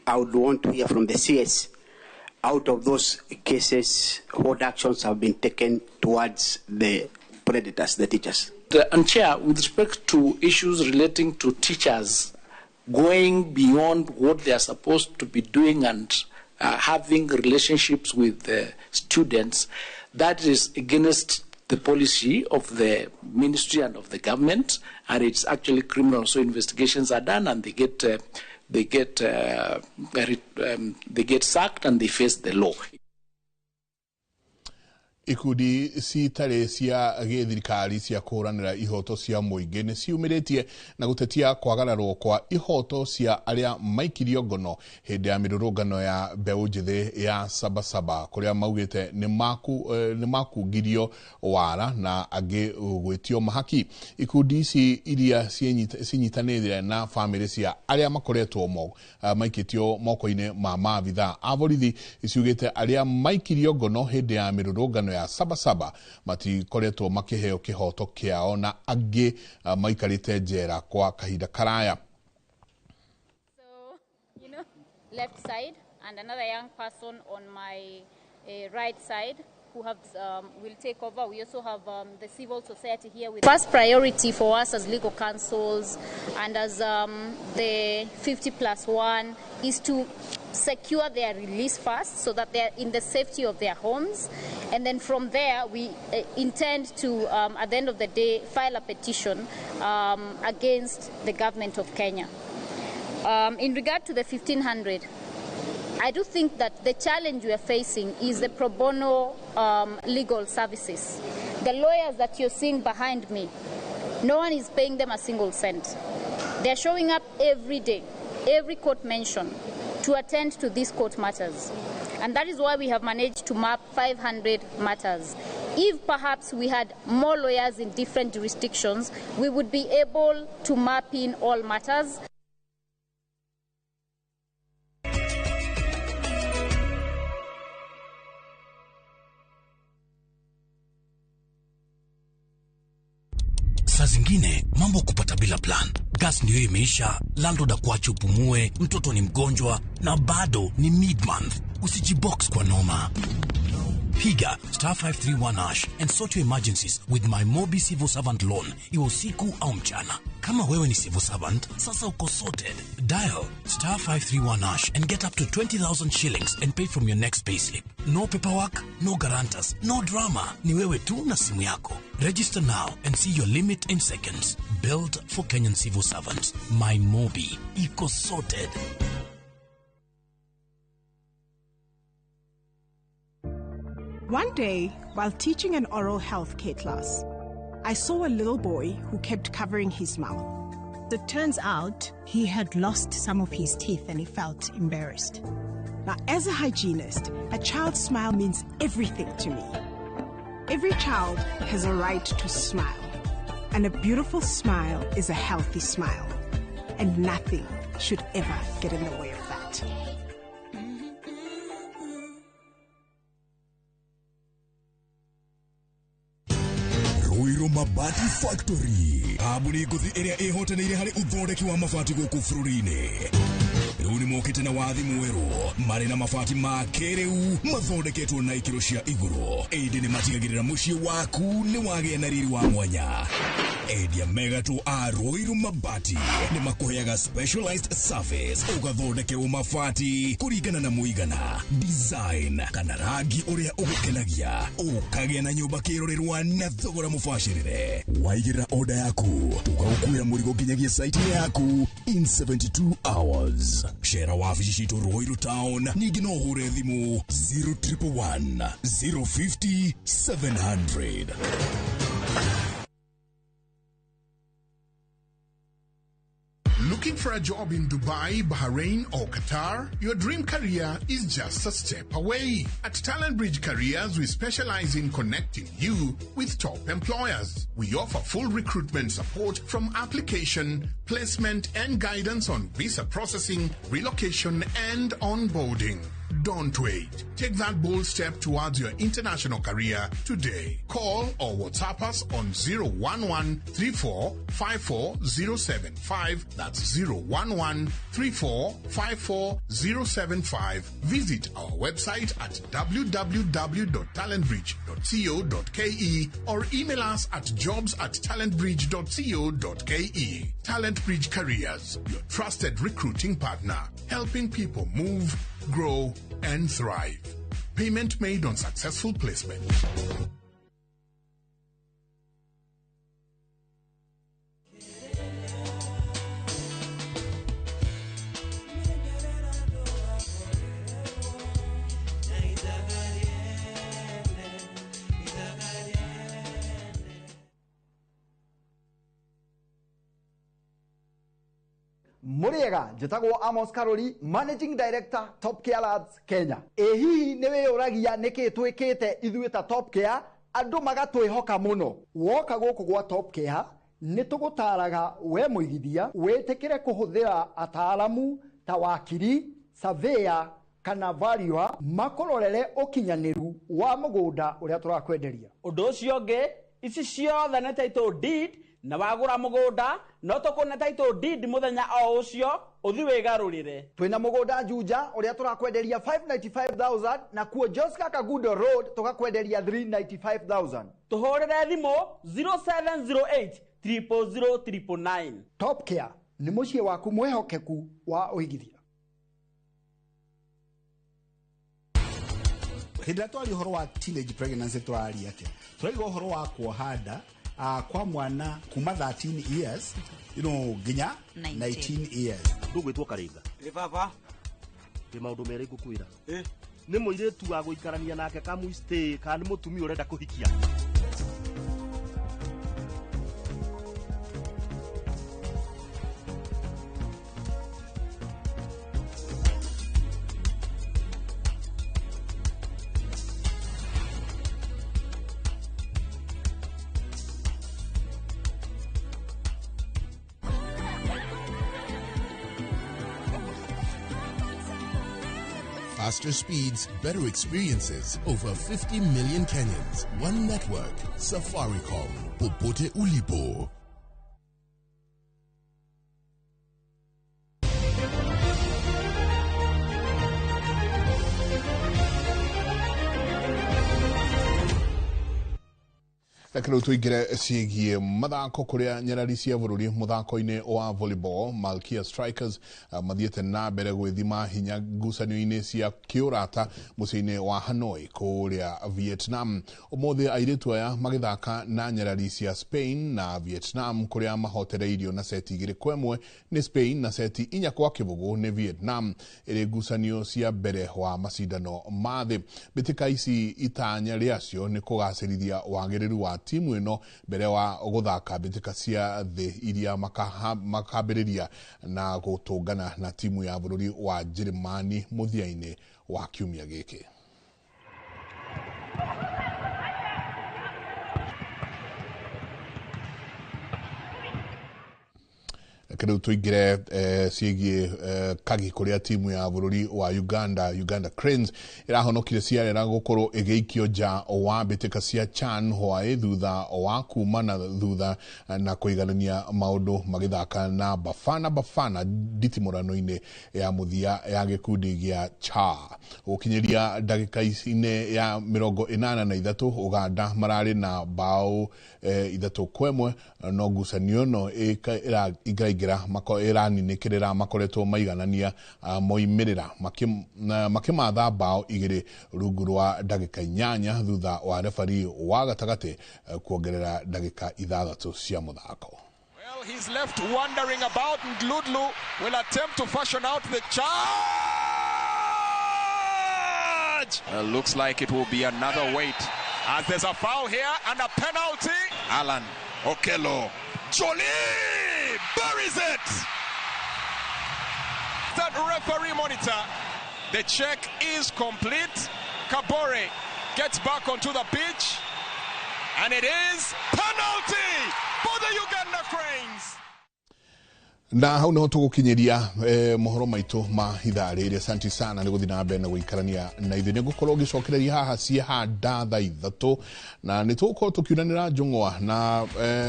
I would want to hear from the CS, out of those cases, what actions have been taken towards the predators, the teachers? And Chair, with respect to issues relating to teachers going beyond what they are supposed to be doing and having relationships with the students, that is against the policy of the ministry and of the government, and it's actually criminal. So investigations are done, and they get sacked and they face the law. Ikundi citarĩ cia gĩthirikari cia kũhũranĩra ihoto cia mũingĩ nĩ ciumĩrĩtie na gũtetia kwagararwo kwa ihoto cia arĩa maikirio ngono hĩndĩ ya mĩrũrũngano ya mbeũ njĩthĩ ya Sabasaba kũrĩa maugĩte nĩ makungirio wara na angĩ gwĩtio mahaki. Ikundi ici iria cinyitanĩire na bamĩrĩ cia arĩa makoretwo maikĩtio moko-inĩ ma maabithaa a borithi ciugĩte arĩa maikirio ngono hĩndĩ ya mĩrũrũngano ya Sabasaba matikoretwo makĩheo kĩhoto kĩao na angĩ maikarĩte njera kwa kahinda karaya. So, you know, left side and another young person on my right side who have will take over. We also have the civil society here. With first priority for us as legal counsels and as the 50+1 is to secure their release first so that they're in the safety of their homes. And then from there, we intend to, at the end of the day, file a petition against the government of Kenya. In regard to the 1,500, I do think that the challenge we are facing is the pro bono legal services. The lawyers that you're seeing behind me, no one is paying them a single cent. They're showing up every day, every court mention, to attend to these court matters. And that is why we have managed to map 500 matters. If perhaps we had more lawyers in different jurisdictions, we would be able to map in all matters. Saa zingine mambo kupata bila plan. Gas ndio imeisha, landlord akuache upumue, mtoto ni mgonjwa na bado ni mid-month. Usijibox kwa noma. Piga *531# and sort your emergencies with my Mobi Civil Servant Loan. Iwe usiku au mchana. Kama wewe ni civil servant, sasa uko sorted. Dial *531# and get up to 20,000 shillings and pay from your next payslip. No paperwork, no guarantors, no drama. Ni wewe tu na simu yako. Register now and see your limit in seconds. Built for Kenyan civil servants. My Mobi. Iko sorted. One day, while teaching an oral health care class, I saw a little boy who kept covering his mouth. It turns out he had lost some of his teeth and he felt embarrassed. Now, as a hygienist, a child's smile means everything to me. Every child has a right to smile, and a beautiful smile is a healthy smile, and nothing should ever get in the way of that. Ruiru Mabati Factory kambuni ngũthi ĩrĩa ĩhotanĩire harĩ ũthondeki wa mabati gũkũ bũrũri-inĩ. Rĩu nĩ mokĩte na wathi mwerũ marĩ na mabati ma kĩrĩu mathondeketwo na ikĩro cia igũrũ ĩndĩ nĩ matigagĩrĩra mũciĩ waku nĩ wagĩa na riri wa mwanya. Endia megatũ a Ruiru Mabati nĩ makũheaga specialized service ũgathondekerwo mabati kũringana na mũigana, design kana rangi ũrĩa ũgũkenagia, ũkagĩa na nyũmba kĩrorerwa na thogora mũbacĩrĩre. Waigĩrĩra order yaku tũgagũkuĩra mũrigo nginyagia site yaku in 72 hours. Cera wabici citũ Ruiru Town, ningĩ no ũhũre thimũ 0111 050 700. Looking for a job in Dubai, Bahrain, or Qatar? Your dream career is just a step away. At Talent Bridge Careers, we specialize in connecting you with top employers. We offer full recruitment support from application, placement, and guidance on visa processing, relocation, and onboarding. Don't wait. Take that bold step towards your international career today. Call or WhatsApp us on 011 34 54075. That's 011 34 54075. Visit our website at www.talentbridge.co.ke or email us at jobs@talentbridge.co.ke. Talent Bridge Careers, your trusted recruiting partner, helping people move, grow, and thrive. Payment made on successful placement. Muriega njĩtagwo Amos Karori, Managing Director, Top Care Labs Kenya. Ĩ hihi nĩ wĩyũragia nĩkĩ twĩkĩte ithuĩ ta Top Care andũ magatwĩhoka mũno? Woka gũkũ gwa Top Care nĩ tũgũtaraga we mũigithia wĩtĩkĩre kũhũthĩra ataaramu ta wakiri, surveyor kana valuer makũrorere ũkinyanĩru wa mũgũnda ũrĩa tũrakwenderia. Ũndũ ũcio ũngĩ, ici ciothe nĩ title deed na wagũra mũgũnda no tũkũne title deed mũthenya o ũcio ũthi wĩgarũrĩre. Twĩna mũgũnda Juja ũrĩa tũrakwenderia 595,000 na kuo Joska Kagudo Road tũgakwenderia 395,000. Tũhũrĩre thimũ 0708 000 999. Top Care nĩ mũciĩ waku mwĩhokeku wa ũigithia. Hĩndĩ ĩrĩa twaria ũhoro wa teenage pregnancy tũraria atĩa? Tũraiga ũhoro wa kuoha nda kwa mwana kuma 13 years nginya 19 years. Ndũgwĩtwo Karinga. Ĩ baba. Ndĩ maũndũ merĩ ngũkwĩra. Nĩ mũirĩtu wa gũikarania nake kamũistĩ kana nĩ mũtumia ũrenda kũhikia? Faster speeds, better experiences. Over 50 million Kenyans. One network. Safaricom. Popote ulipo. Reke rĩu tũingĩre ciĩgiĩ mathako kũrĩa nyarari cia bũrũri mũthako-inĩ wa volleyball Malkia Strikers mathiĩte na mbere gwĩthima hinya ngucanio-inĩ cia kĩũrata mũciĩ-inĩ wa Hanoi kũrĩa Vietnam. Ũmũthĩ airĩtu aya magĩthaka na nyarari cia Spain na Vietnam kũrĩa mahotereirio na seti 2-1 nĩ Spain na seti 4-0 nĩ Vietnam ĩrĩ ngucanio cia mbere wa macindano ma thĩ. Mbĩtĩka ici itanya rĩacio nĩ kũgacĩrithia wagĩrĩru wa timu ĩno mbere wa gũthaka mbĩtĩka cia thĩ iria makambĩrĩria na gũtũngana na timu ya bũrũri wa Njĩrĩmani mũthia-inĩ wa kiumia gĩkĩ. Reke rĩu tũingĩre ciĩgiĩ kagi kũrĩa timu ya bũrũri wa Uganda, Uganda Cranes, ĩrahonokire ciarera gũkorwo ĩgĩikio nja wa mbĩtĩka cia CHAN hwaĩ thutha wa kuma na thutha na kũiganania maũndũ magĩthaka na Bafana Bafana nditimũrano-inĩ ya mũthia ya gĩkundi gĩa CHA. Gũkinyĩria ndagĩka-inĩ ya 83 Uganda mararĩ na bao 3-1, no ngucanio ĩno ĩraingĩra ĩraninĩkĩrĩra makoretwo maiganania moimĩrĩra makĩmatha bao 2 rungu rwa ndagĩka 8 thutha wa refari wa gatagatĩ kuongerera ndagĩka 6 cia mũthako. Well, he's left wondering about. Ndludlu will attempt to fashion out the charge. Looks like it will be another wait, as there's a foul here and a penalty. Alan Okello Jolie buries it. That referee monitor. The check is complete. Kabore gets back onto the pitch, and it is penalty for the Uganda Cranes. Na hau niho tugukinyiria mohoro maitu ma ithaa rĩrĩ. Asante sana nĩ gũthiĩ na mbere na gũikarania na ithuĩ. Nĩ ngũkorwo ngĩcokereria haha ciĩhanda thaa 3, na nĩ tũgũkorwo tũkiunanĩra njũng'wa na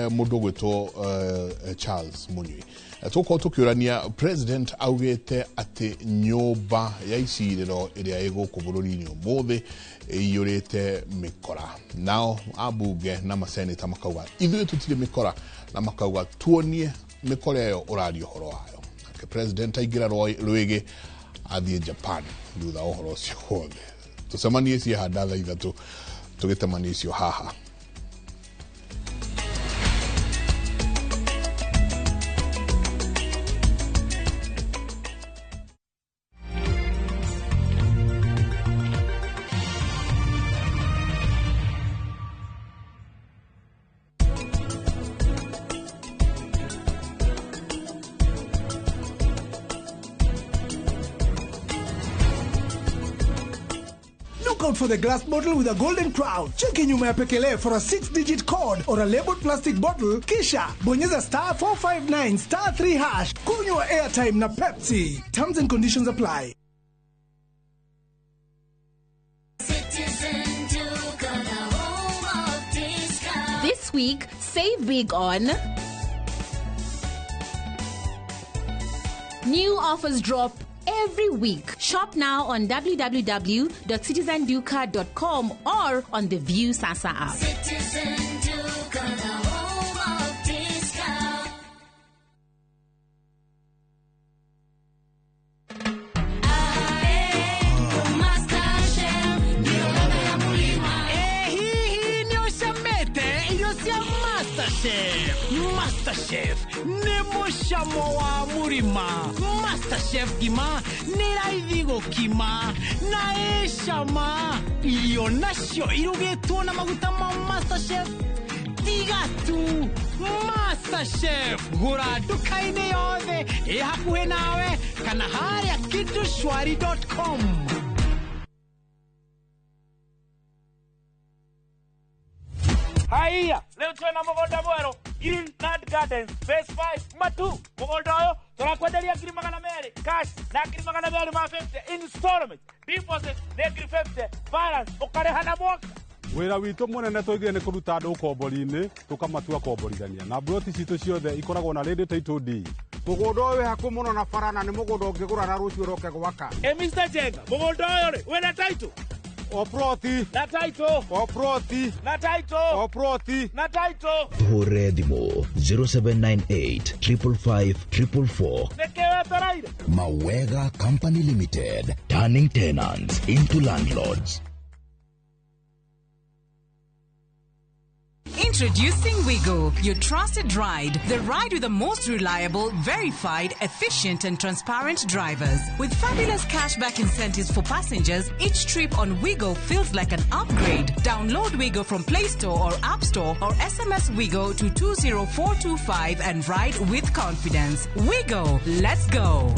mũndũ ũgwĩtwo Charles Munyui. Tũgũkorwo tũkĩũrania president augĩte atĩ nyũmba ya icirĩro ĩrĩa ĩ gũkũ bũrũri-inĩ ũmũthĩ ĩiyũrĩte mĩkora, nao ambunge na maseneta makauga ithuĩ tũtirĩ mĩkora, na makauga tuonie mĩkora ĩyo ũraria ũhoro wayo. Nake president aingĩra rwĩgĩ athiĩ Japan thutha wa ũhoro ũcio wothe. Tũcemanie ciĩhanda thaa 3 tũgĩtemania icio haha. Out for the glass bottle with a golden crown. Cheki nyuma ya pekele for a 6-digit code or a labeled plastic bottle. Kisha bonyeza *459 *3#. Kunywa airtime na Pepsi. Terms and conditions apply. This week, save big on new offers drop every week. Shop now on www.citizenduka.com or on the View Sasa app. Citizen Duka, the home of discount. Hihi nĩ ũcamĩte irio cia MasterChef. MasterChef nĩ mũcamo wa mũrima. MasterChef ngima nĩ raithi gũkima na ĩcama. Irio nacio irugĩtwo na maguta ma MasterChef. Tiga tu MasterChef, gũra nduka-inĩ yothe ĩ hakuhĩ nawe kana harĩa kidushwari.com. Haiya, leo twena mũgũnda mwerũ Green Land Gardens Phase 5 Matu. Mũgũnda ũyũ tũrakwenderia 200,000 cash na 250,000 installment, deposit nĩ 50,000, balance ũkarĩha na mwaka. Wĩra witũ mũnene tũigire nĩ kũruta andũ ũkombori-inĩ tũkamatua komborithania, na mburoti citũ ciothe ikoragwo na ready title deed. Mũgũnda ũyũ wĩ hakuhĩ mũno na bara na nĩ mũgũnda ũngĩgũra na rũciũ ũroke gwaka. Mr. Jenga, mũgũnda ũyũ rĩ wĩna title? O ploti na title, o ploti na title, o ploti na title. Tuhũre thimũ 0798 555 444. Nĩkĩ wetereire? Mawega Company Limited, turning tenants into landlords. Introducing Wigo, your trusted ride. The ride with the most reliable, verified, efficient and transparent drivers. With fabulous cashback incentives for passengers, each trip on Wigo feels like an upgrade. Download Wigo from Play Store or App Store or SMS Wigo to 20425 and ride with confidence. Wigo, let's go.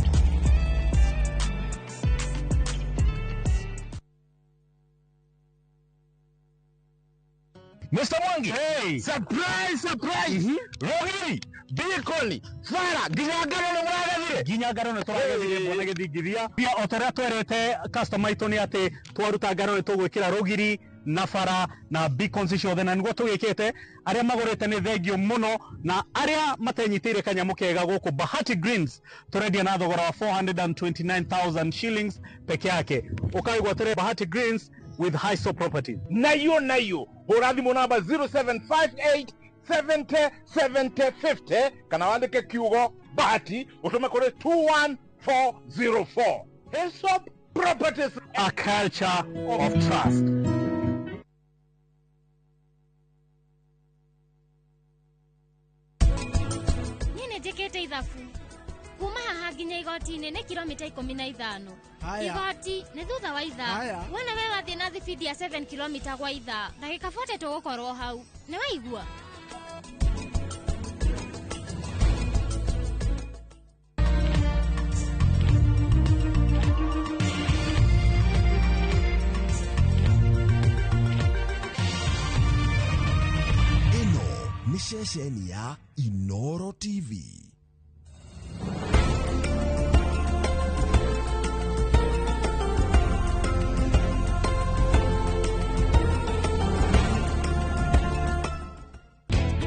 Mr. Mwangi. Hey. Surprise, surprise. Rogiri, Bikoni, Fara, nginya ngano nĩ mũragethire. Nginya ngano nĩ tũragethire mwana gĩthingithia. Pia o ta ũrĩa twerete customer aitũ nĩ atĩ twaruta ngano nĩ tũgwĩkĩra rũgiri na bara na beacons ciothe na nĩguo tũgĩkĩte. Arĩa magũrĩte nĩ thengio mũno, na arĩa matenyitĩire kanyamũ kega gũkũ Bahati Greens tũrendia na thogora wa 429,000 shillings peke yake. Ũkaigwatĩre Bahati Greens with Hiso Properties. Nayo nayo hũra thimũ namba 0758 70 70 50 kana wandĩke kiugo Bahati ũtũme kũrĩ 21404. Hillsop Properties, a culture of trust. Niĩ nĩ njĩkĩte ithabu kuma haha nginya igoti-inĩ nĩ kilomita 15. Igoti nĩ thutha wa ithaa. Wona we wathiĩ na thibindi ya 7 kilomita gwa ithaa, ndagĩka 40 tũgũkorwo hau. Nĩ waigua? Ĩno nĩ ceceni ya Inoro TV.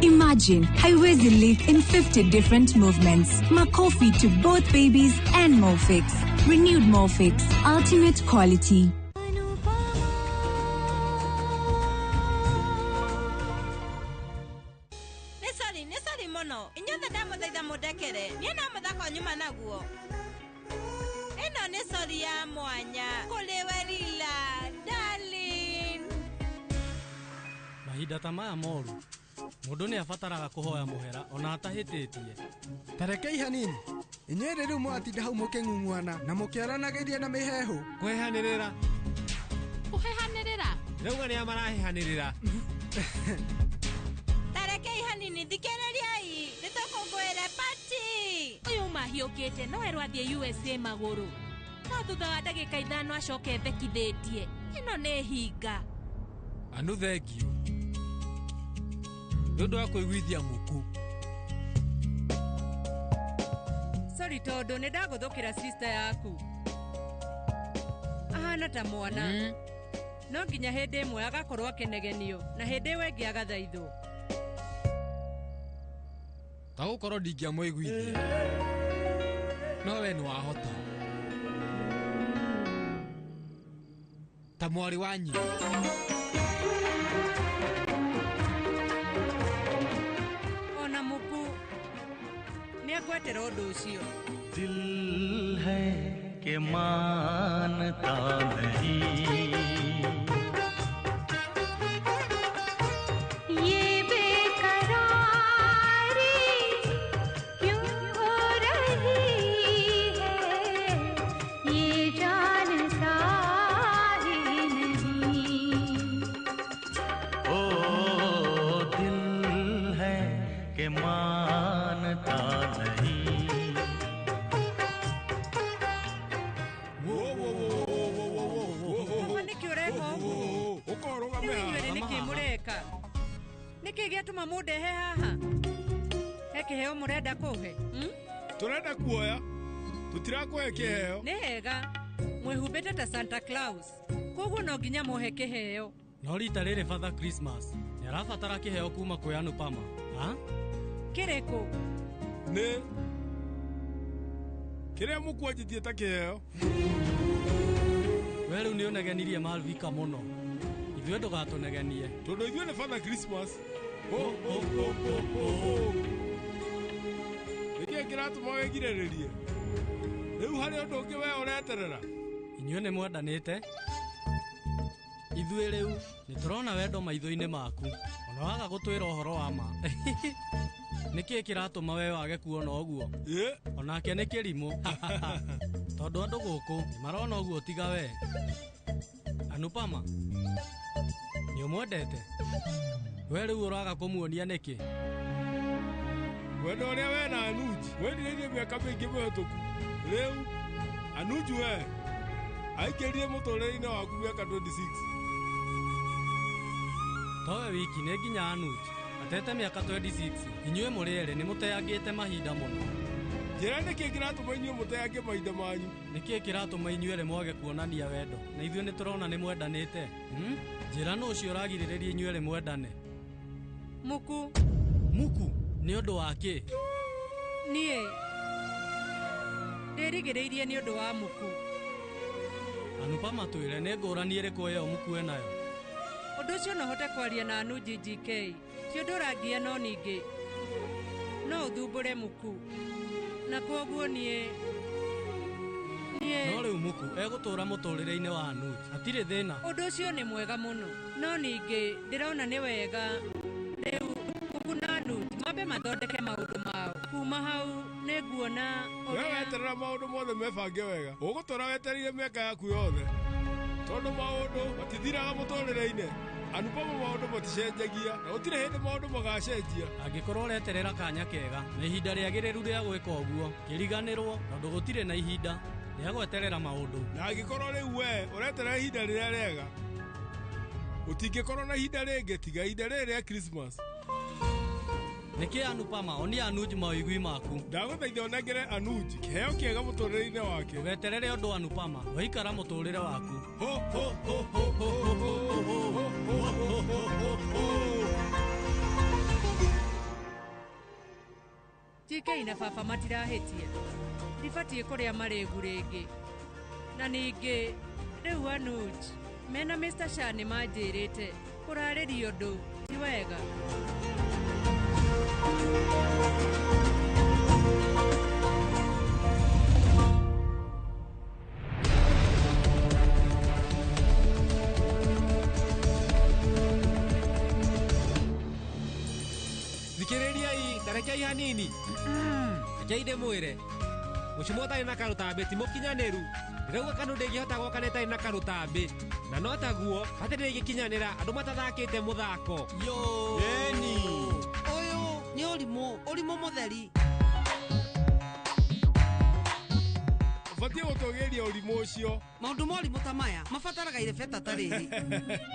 Imagine Haiwezi live in 50 different movements. Makofi to both babies and Molfix. Renewed Molfix. Ultimate quality. Nĩ sorry mũno. Inyuothe ndamũthaitha mũndekere. Niĩ no mũthako nyuma naguo. Ĩno nĩ sorry ya mwanya. Kũrĩ Werila, darling. Mahinda ta maya moru mũndũ nĩ abataraga kũhoya mũhera ona atahĩtĩtie. Tarekei hanini. Inyuĩ rĩu mũratinda hau mũkĩng'ung'uana na mũkĩaranagĩria na mĩheehũ. Kũhehanĩrĩra. Kũhehanĩrĩra? Rĩu arĩa marahehanĩrĩra. Tarekei hanini, thikĩrĩriai. Nĩtũkũngũĩre party. Ũyũ mahiũkĩte no erwo athiĩ USA magũrũ. No thutha wa ndagĩka 5 acoke thekithĩtie. Ĩno nĩ hinga. Anu thengio nĩ ũndũ wa kũiguithia mũku. Sorry tondũ nĩ ndagũthũkĩra sister yaku. Ahana ta mwana. No nginya hĩndĩ ĩmwe agakorwo akĩnegenio na hĩndĩ ĩyo ĩngĩ agathaithwo. Ta gũkorwo ndingĩamũiguithia. No we nĩ wahota. Ta mwarĩ wa nyina. Ona mũku nĩ agwetera ũndũ ũcio. दिल है कि मानता नहीं ये बेकरारी क्यों हो रही है ये जानता ही नहीं। ओ दिल है कि मानता नहीं। Baba nĩkĩ ũreka ũguo? Rĩu inyuerĩ nĩkĩ mũreka? Nĩkĩ gĩatũma mũndehe haha? He kĩheo mũrenda kũhe? Tũrenda kuoya, tũtirakũhe kĩheo. Nĩ hega, mwĩhumbĩte ta Santa Claus, koguo no nginya mũhe kĩheo. No rita rĩrĩ Father Christmas nĩ arabatara kĩheo kuma kwĩ Anupama. Ha? Kĩrĩkũ? Nĩ kĩrĩa mũkwanjĩtie ta kĩheo. We rĩu nĩ ũnegenirie Malvika mũno. Ithuĩ ndũgatũnegenie. Tondũ ithuĩ nĩ Father Christmas. Ho ho ho ho ho ho. Nĩkĩĩ kĩratũma wĩgirĩrĩrie? Rĩu harĩ ũndũ ũngĩ we ũreterera? Inyuĩ nĩ mwendanĩte. Ithuĩ rĩu nĩ tũrona wendo maitho-inĩ maku. Ona waga gũtwĩra ũhoro wa ma. Nĩkĩĩ kĩratũma we wage kuona ũguo? Onake nĩ kĩrimũ. Tondũ andũ gũkũ nĩ marona ũguo tiga we. Anupama, nĩ ũmwendete? We rĩu ũraga kũmuonia nĩkĩ? Wendo ũrĩa we na Anuj wendirĩirie mĩaka mĩingĩ mĩhĩtũku. Rĩu Anuj we aingĩrire mũtũrĩre-inĩ waku mĩaka 26. Towe wiki nĩ nginya Anuj. Atete mĩaka 26. Inyuĩ mũrĩ erĩ nĩ mũteangĩte mahinda mũno. Njĩra nĩkĩ kĩratũma inyuĩ mũteange mahinda manyu? Nĩkĩ kĩratũma inyuĩ erĩ mwage kuonania wendo? Na ithuĩ nĩ tũrona nĩ mwendanĩte. Njĩra nũ ũcio ũragirĩrĩria inyuĩ erĩ mwendane? Muku. Muku? Nĩ ũndũ wa kĩ? Niĩ ndĩrigĩrĩirie nĩ ũndũ wa Muku. Anupama twĩre nĩ ngũrani ĩrĩkũ ĩyo Muku enayo? Ũndũ ũcio no hote kwaria na Anuji GK. Ti ũndũ ũrangia no ningĩ no ũthumbũre Muku. Na kwoguo niĩ No rĩu Muku egũtũũra mũtũũrĩre-inĩ wa Anuji. Hatirĩ thĩna. Ũndũ ũcio nĩ mwega mũno. No ningĩ ndĩrona nĩ wega rĩu Muku na Anuji mambe mathondeke maũndũ mao. Kuma hau nĩ nguona We weterera maũndũ mothe mebange wega. Ũgũtũũra wetereire mĩaka yaku yothe. Tondũ maũndũ matithiraga mũtũũrĩre-inĩ. Anupama maũndũ maticenjagia na gũtirĩ hĩndĩ maũndũ magacenjia. Angĩkorwo ũreterera kanya kega na ihinda rĩagĩrĩru rĩa gwĩka ũguo, kĩriganĩrwo tondũ gũtirĩ na ihinda rĩa gweterera maũndũ. Na angĩkorwo rĩu we ũreterera ihinda rĩrĩa rĩega, ũtingĩkorwo na ihinda rĩngĩ tiga ihinda rĩrĩ rĩa Christmas. Nĩkĩ Anupama onia Anuj mawĩgwi maku? Ndagũthaitha ũnengere Anuj kĩheo kĩega mũtũũrĩre-inĩ wake. Ndũgeterere ũndũ Anupama, waikara mũtũũrĩre waku. Ho ho ho ho ho ho ho ho ho ho ho. GK na baba matirahĩtia. Ndibatiĩ kũrĩa marĩgu rĩngĩ. Na ningĩ rĩu Anuj mena Mr. Shah nĩ manjĩrĩte kũrarĩria ũndũ ti wega. Thikĩrĩriai ta rekei hanini. Rekei ndĩmwĩre mũcumo ũtarĩ na karũtambĩ ti mũkinyanĩru. Ndĩrauga kanu ndĩngĩhota gwaka ĩtarĩ na karũtambĩ. Na no taguo hatirĩ ĩgĩkinyanĩra andũ matathakĩte mũthako. Ĩni. Ũyũ nĩ ũrimũ, ũrimũ mũtheri. Ũbatiĩ gũtũgĩria ũrimũ ũcio. Maũndũ ma ũrimũ ta maya mabataraga irebeta ta rĩrĩ.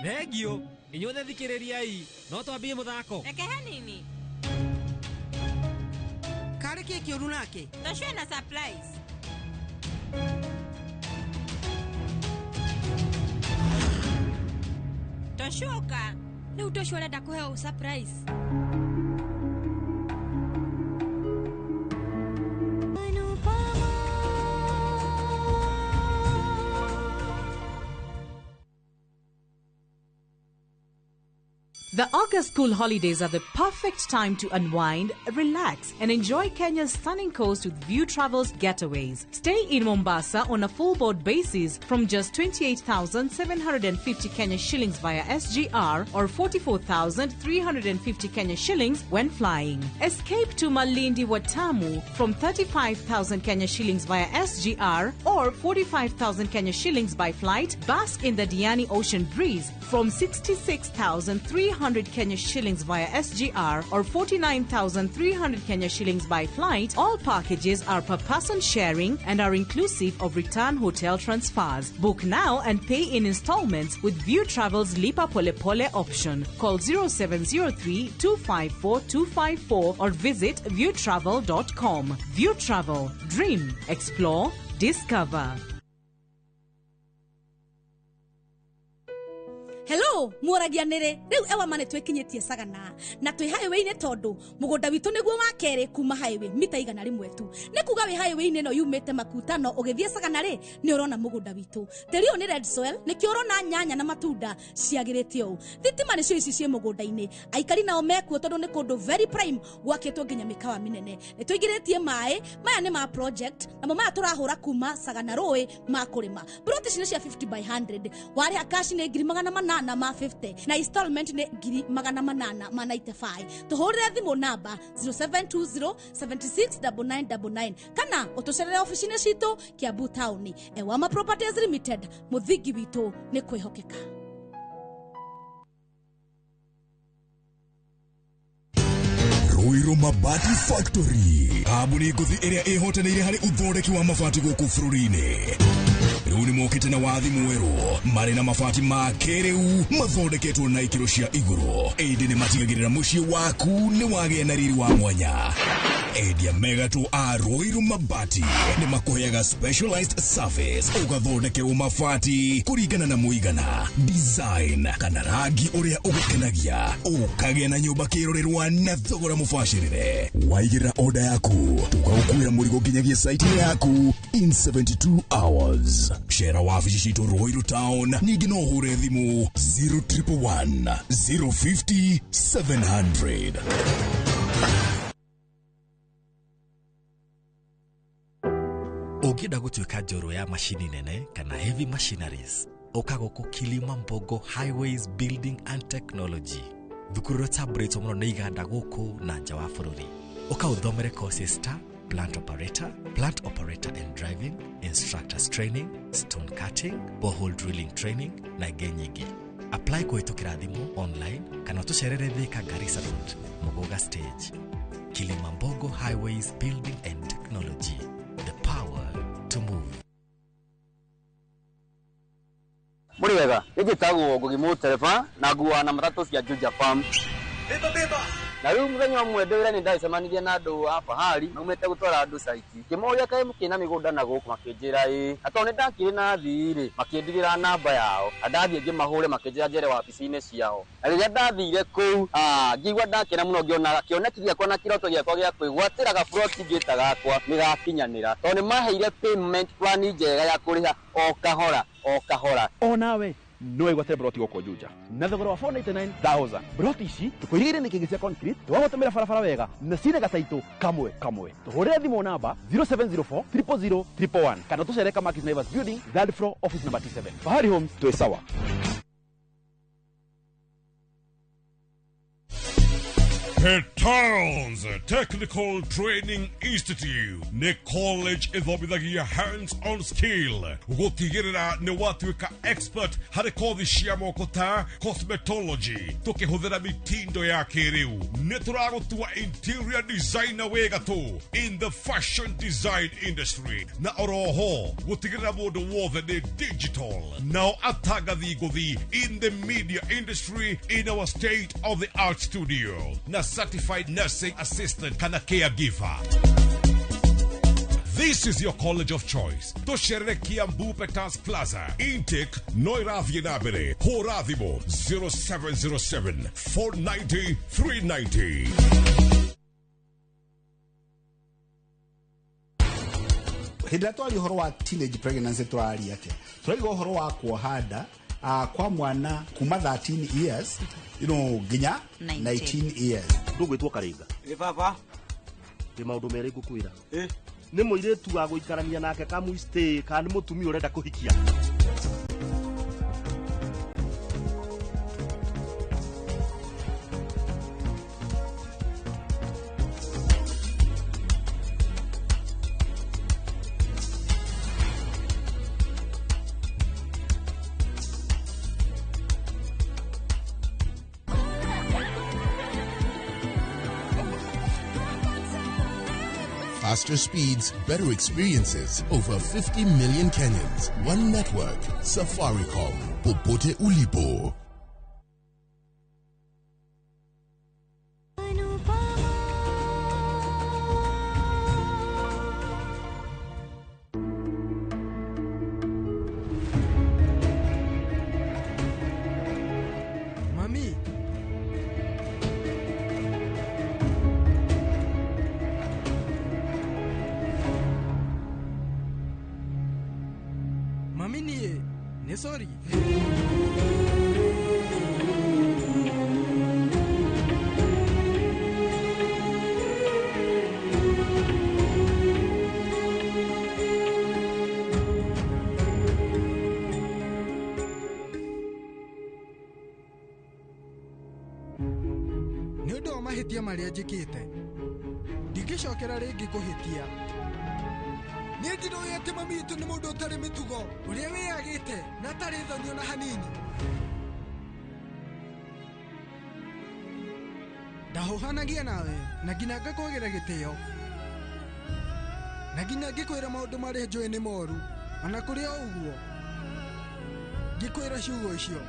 Thengiũ, inyuothe thikĩrĩriai, no twambie mũthako. Reke hanini. Karĩ kĩ kĩũru nake? Toshwe na surprise. Toshuka. Rĩu Toshua ũrenda kũheo surprise. The August school holidays are the perfect time to unwind, relax, and enjoy Kenya's stunning coast with View Travels Getaways. Stay in Mombasa on a full board basis from just 28,750 Kenya shillings via SGR or 44,350 Kenya shillings when flying. Escape to Malindi Watamu from 35,000 Kenya shillings via SGR or 45,000 Kenya shillings by flight. Bask in the Diani Ocean breeze from 66,300 Kenya shillings via SGR or 49,300 Kenya shillings by flight. All packages are per person sharing and are inclusive of return hotel transfers. Book now and pay in installments with View Travel's Lipa Pole Pole option. Call 0703 254 254 or visit viewtravel.com. View Travel. Dream, explore, discover. Hello, mworagia nĩrĩ rĩu Ewama nĩ twĩkinyĩtie Sagana na twĩ highway-inĩ tondũ mũgũnda witũ nĩguo wa kerĩ kuma highway mita 100 tu. Nĩ kuga wĩ highway-inĩ ĩno yumĩte Makutano ũgĩthiĩ Sagana rĩ nĩ ũrona mũgũnda witũ. Tĩri ũyũ nĩ red soil nĩkĩo ũrona nyanya na matunda ciagĩrĩte ũũ. Thitima nĩcio ici ciĩ mũgũnda-inĩ. Aikari nao mekuo tondũ nĩ kũndũ very prime gwakĩtwo nginya mĩkawa mĩnene. Nĩ tũingĩrĩtie maĩ, maya nĩ ma project namo maya tũrahũra kuma Sagana rũĩ ma kũrĩma. Plot ici nĩ cia 50 by 100. Warĩha cash nĩ 800 ma 50 na installment nĩ 895. Tũhũrĩre thimũ namba 0720 76 9999 kana ũtũcerere ofici-inĩ citũ Kiambu Town. Ewama Properties Limited, mũthingi witũ nĩ kwĩhokeka. Ruiru Mabati Factory, kambuni ngũthi ĩrĩa ĩhotanĩire harĩ ũthondeki wa mabati gũkũ bũrũri-inĩ. Rĩu nĩ mokĩte Mokĩte na wathi mwerũ, marĩ na mabati ma kĩrĩu mathondeketwo na ikĩro cia igũrũ, ĩndĩ nĩ matigagĩrĩra mũciĩ waku nĩ wagĩa na riri wa mwanya. Endia megatũ a Ruiru Mabati nĩ makũheaga specialized service, ũgathondekerwo mabati kũringana na mũigana, design kana rangi ũrĩa ũgũkenagia, ũkagĩa na nyũmba kĩrorerwa na thogora mũbacĩrĩre. Waigĩrĩra order yaku, tũgagũkuĩra mũrigo nginyagia site yaku in 72 hours. Cera wabici citũ Ruiru Town, ningĩ no ũhũre thimũ 0111 050 700. Ũngĩenda gũtuĩka njorua ya macini nene kana heavy machineries, ũka gũkũ Kilimambogo Highways Building and Technology, thukuru ũrĩa ũtambũrĩtwo mũno nĩ iganda gũkũ na nja wa bũrũri. Ũka ũthomere courses ta plant operator, plant operator and driving, instructors training, stone cutting, borehole drilling training na ingĩ nyingĩ. Apply kũhĩtũkĩra thimũ online kana ũtũcerere Thika Garissa Road, Muguga Stage. Kilimambogo Highways Building and Technology, the power to move. Mũrĩ wega, nĩ njĩtagwo Ngugi Mũtereba na nguaga na matatũ cia Juja Farm. Beba beba. Na rĩu mũthenya ũmwe ndĩ wĩra nĩ ndacemanirie na andũ a Fahari maumĩte gũtwara andũ caiti. Ngĩmoria kaĩ mũkĩrĩ na mĩgũnda na gũkũ, makĩnjĩra ĩĩ. Na tondũ nĩ ndakĩrĩ na thii rĩ, makĩndigĩra namba yao. Na ndathiĩ ngĩmahũre makĩnjĩra njere wabici-inĩ ciao. Na rĩrĩa ndathire kũu, ngĩigua ndakena mũno ngĩona kĩoneki gĩakwa na kĩroto gĩakwa gĩa kwĩgwatĩra gaburoti ngĩta gakwa nĩ gakinyanĩra. Tondũ nĩ maheire payment plan njega ya kũrĩha o kahora o kahora. Onawe no wĩgwatĩre broti gũkũ Juja na thogora wa 499,000. Broti ici tũkũirigĩire nĩ kĩngĩ cia concrete, twagũtũmĩra barabara wega na cina gataitũ kamwe kamwe. Tũhũrĩre thimũ namba 0704 000 111 kana tũcere Kamakis Naivas Building, third floor, office number T7. Fahari Homes, twĩ sawa. Petals Technical Training Institute nĩ college ĩthomithagia hands-on skill gũtigĩrĩra nĩ watuĩka expert harĩ kothi cia moko ta cosmetology tũkĩhũthĩra mitindo ya kĩrĩu. Nĩ tũragũtua interior designer wĩ gatũ in the fashion design industry, na oroho gũtigĩrĩra mũndũ wothe nĩ digital, nao atangathi ngũthi in the media industry in our state of the art studio na certified nursing assistant kana caregiver. This is your college of choice. Tũcerere Kiambu Petals Plaza. Intake no ĩrathiĩ na mbere. Hũra thimũ 0707 490 390. Hĩndĩ ĩrĩa twaria ũhoro wa teenage pregnancy, tũraria atĩa? Tũraiga ũhoro wa kuoha nda kwa mwana kuma 13 years nginya 19 years. Ndũgwĩtwo Karinga. Ĩ baba. Ndĩ maũndũ merĩ ngũkwĩra. Nĩ mũirĩtu wa gũikarania nake kamũistĩ kana nĩ mũtumia ũrenda kũhikia? Faster speeds, better experiences. Over 50 million Kenyans. One network. Safaricom. Popote ulipo. Mami. Mami niĩ nĩ sorry. Nĩ ũndũ wa mahĩtia marĩa njĩkĩte, ndingĩcokera rĩngĩ kũhĩtia. Niĩ ndiroĩ atĩ mami witũ nĩ mũndũ ũtarĩ mĩtugo, ũrĩa wĩyagĩte na atarĩ thoni ona hanini. Ndahũhanagia nawe na nginya ngakwagĩra gĩtĩo, na nginya ngĩkwĩra maũndũ marĩa njũĩ nĩ moru, ona kũrĩ o ũguo. Ngĩkwĩra ciugo icio.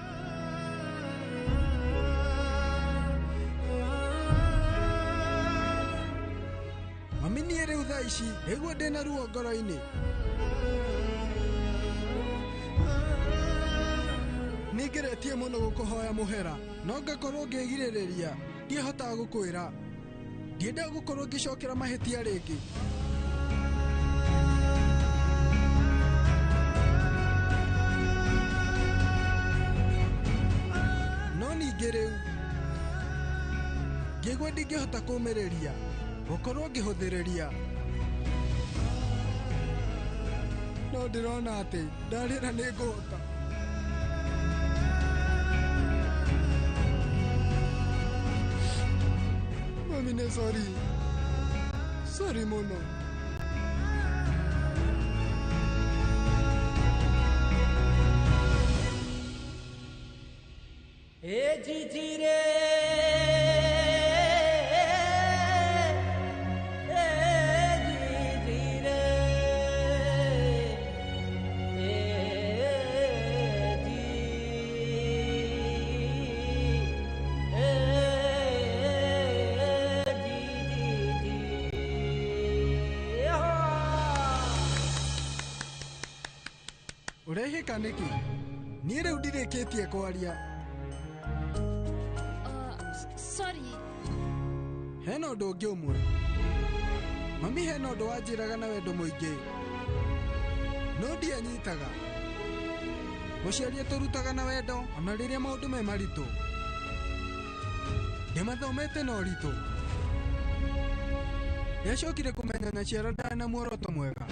Mami niĩ rĩu thaa ici nĩguo ndĩna ruo ngoro-inĩ. Nĩngeretie mũno gũkũhoya mũhera no ngakorwo ngĩgirĩrĩria ndiahotaga gũkwĩra. Ndiendaga gũkorwo ngĩcokera mahĩtia rĩngĩ. No ningĩ rĩu ngĩigua ndingĩhota kũũmĩrĩria gũkorwo ngĩhũthĩrĩria. No ndĩrona atĩ ndarĩra nĩngũhota. Mami nĩ sorry. Sorry mũno. E जी रे ए जी रे ए जी ए जी जी जी Ũrehĩka nĩkĩ? Niĩ rĩu ndirĩkĩtie kwaria. Sorry. Hena ũndũ ũngĩ ũmwe. Mami hena ũndũ wanjĩraga na wendo mũingĩ. No ndianyitaga. Mũciari atũrutaga na wendo ona rĩrĩa maũndũ me maritũ. Ndĩmathomete na ũritũ. Ndiacokire kũmenya nyaciara ndarĩ na muoroto mwega.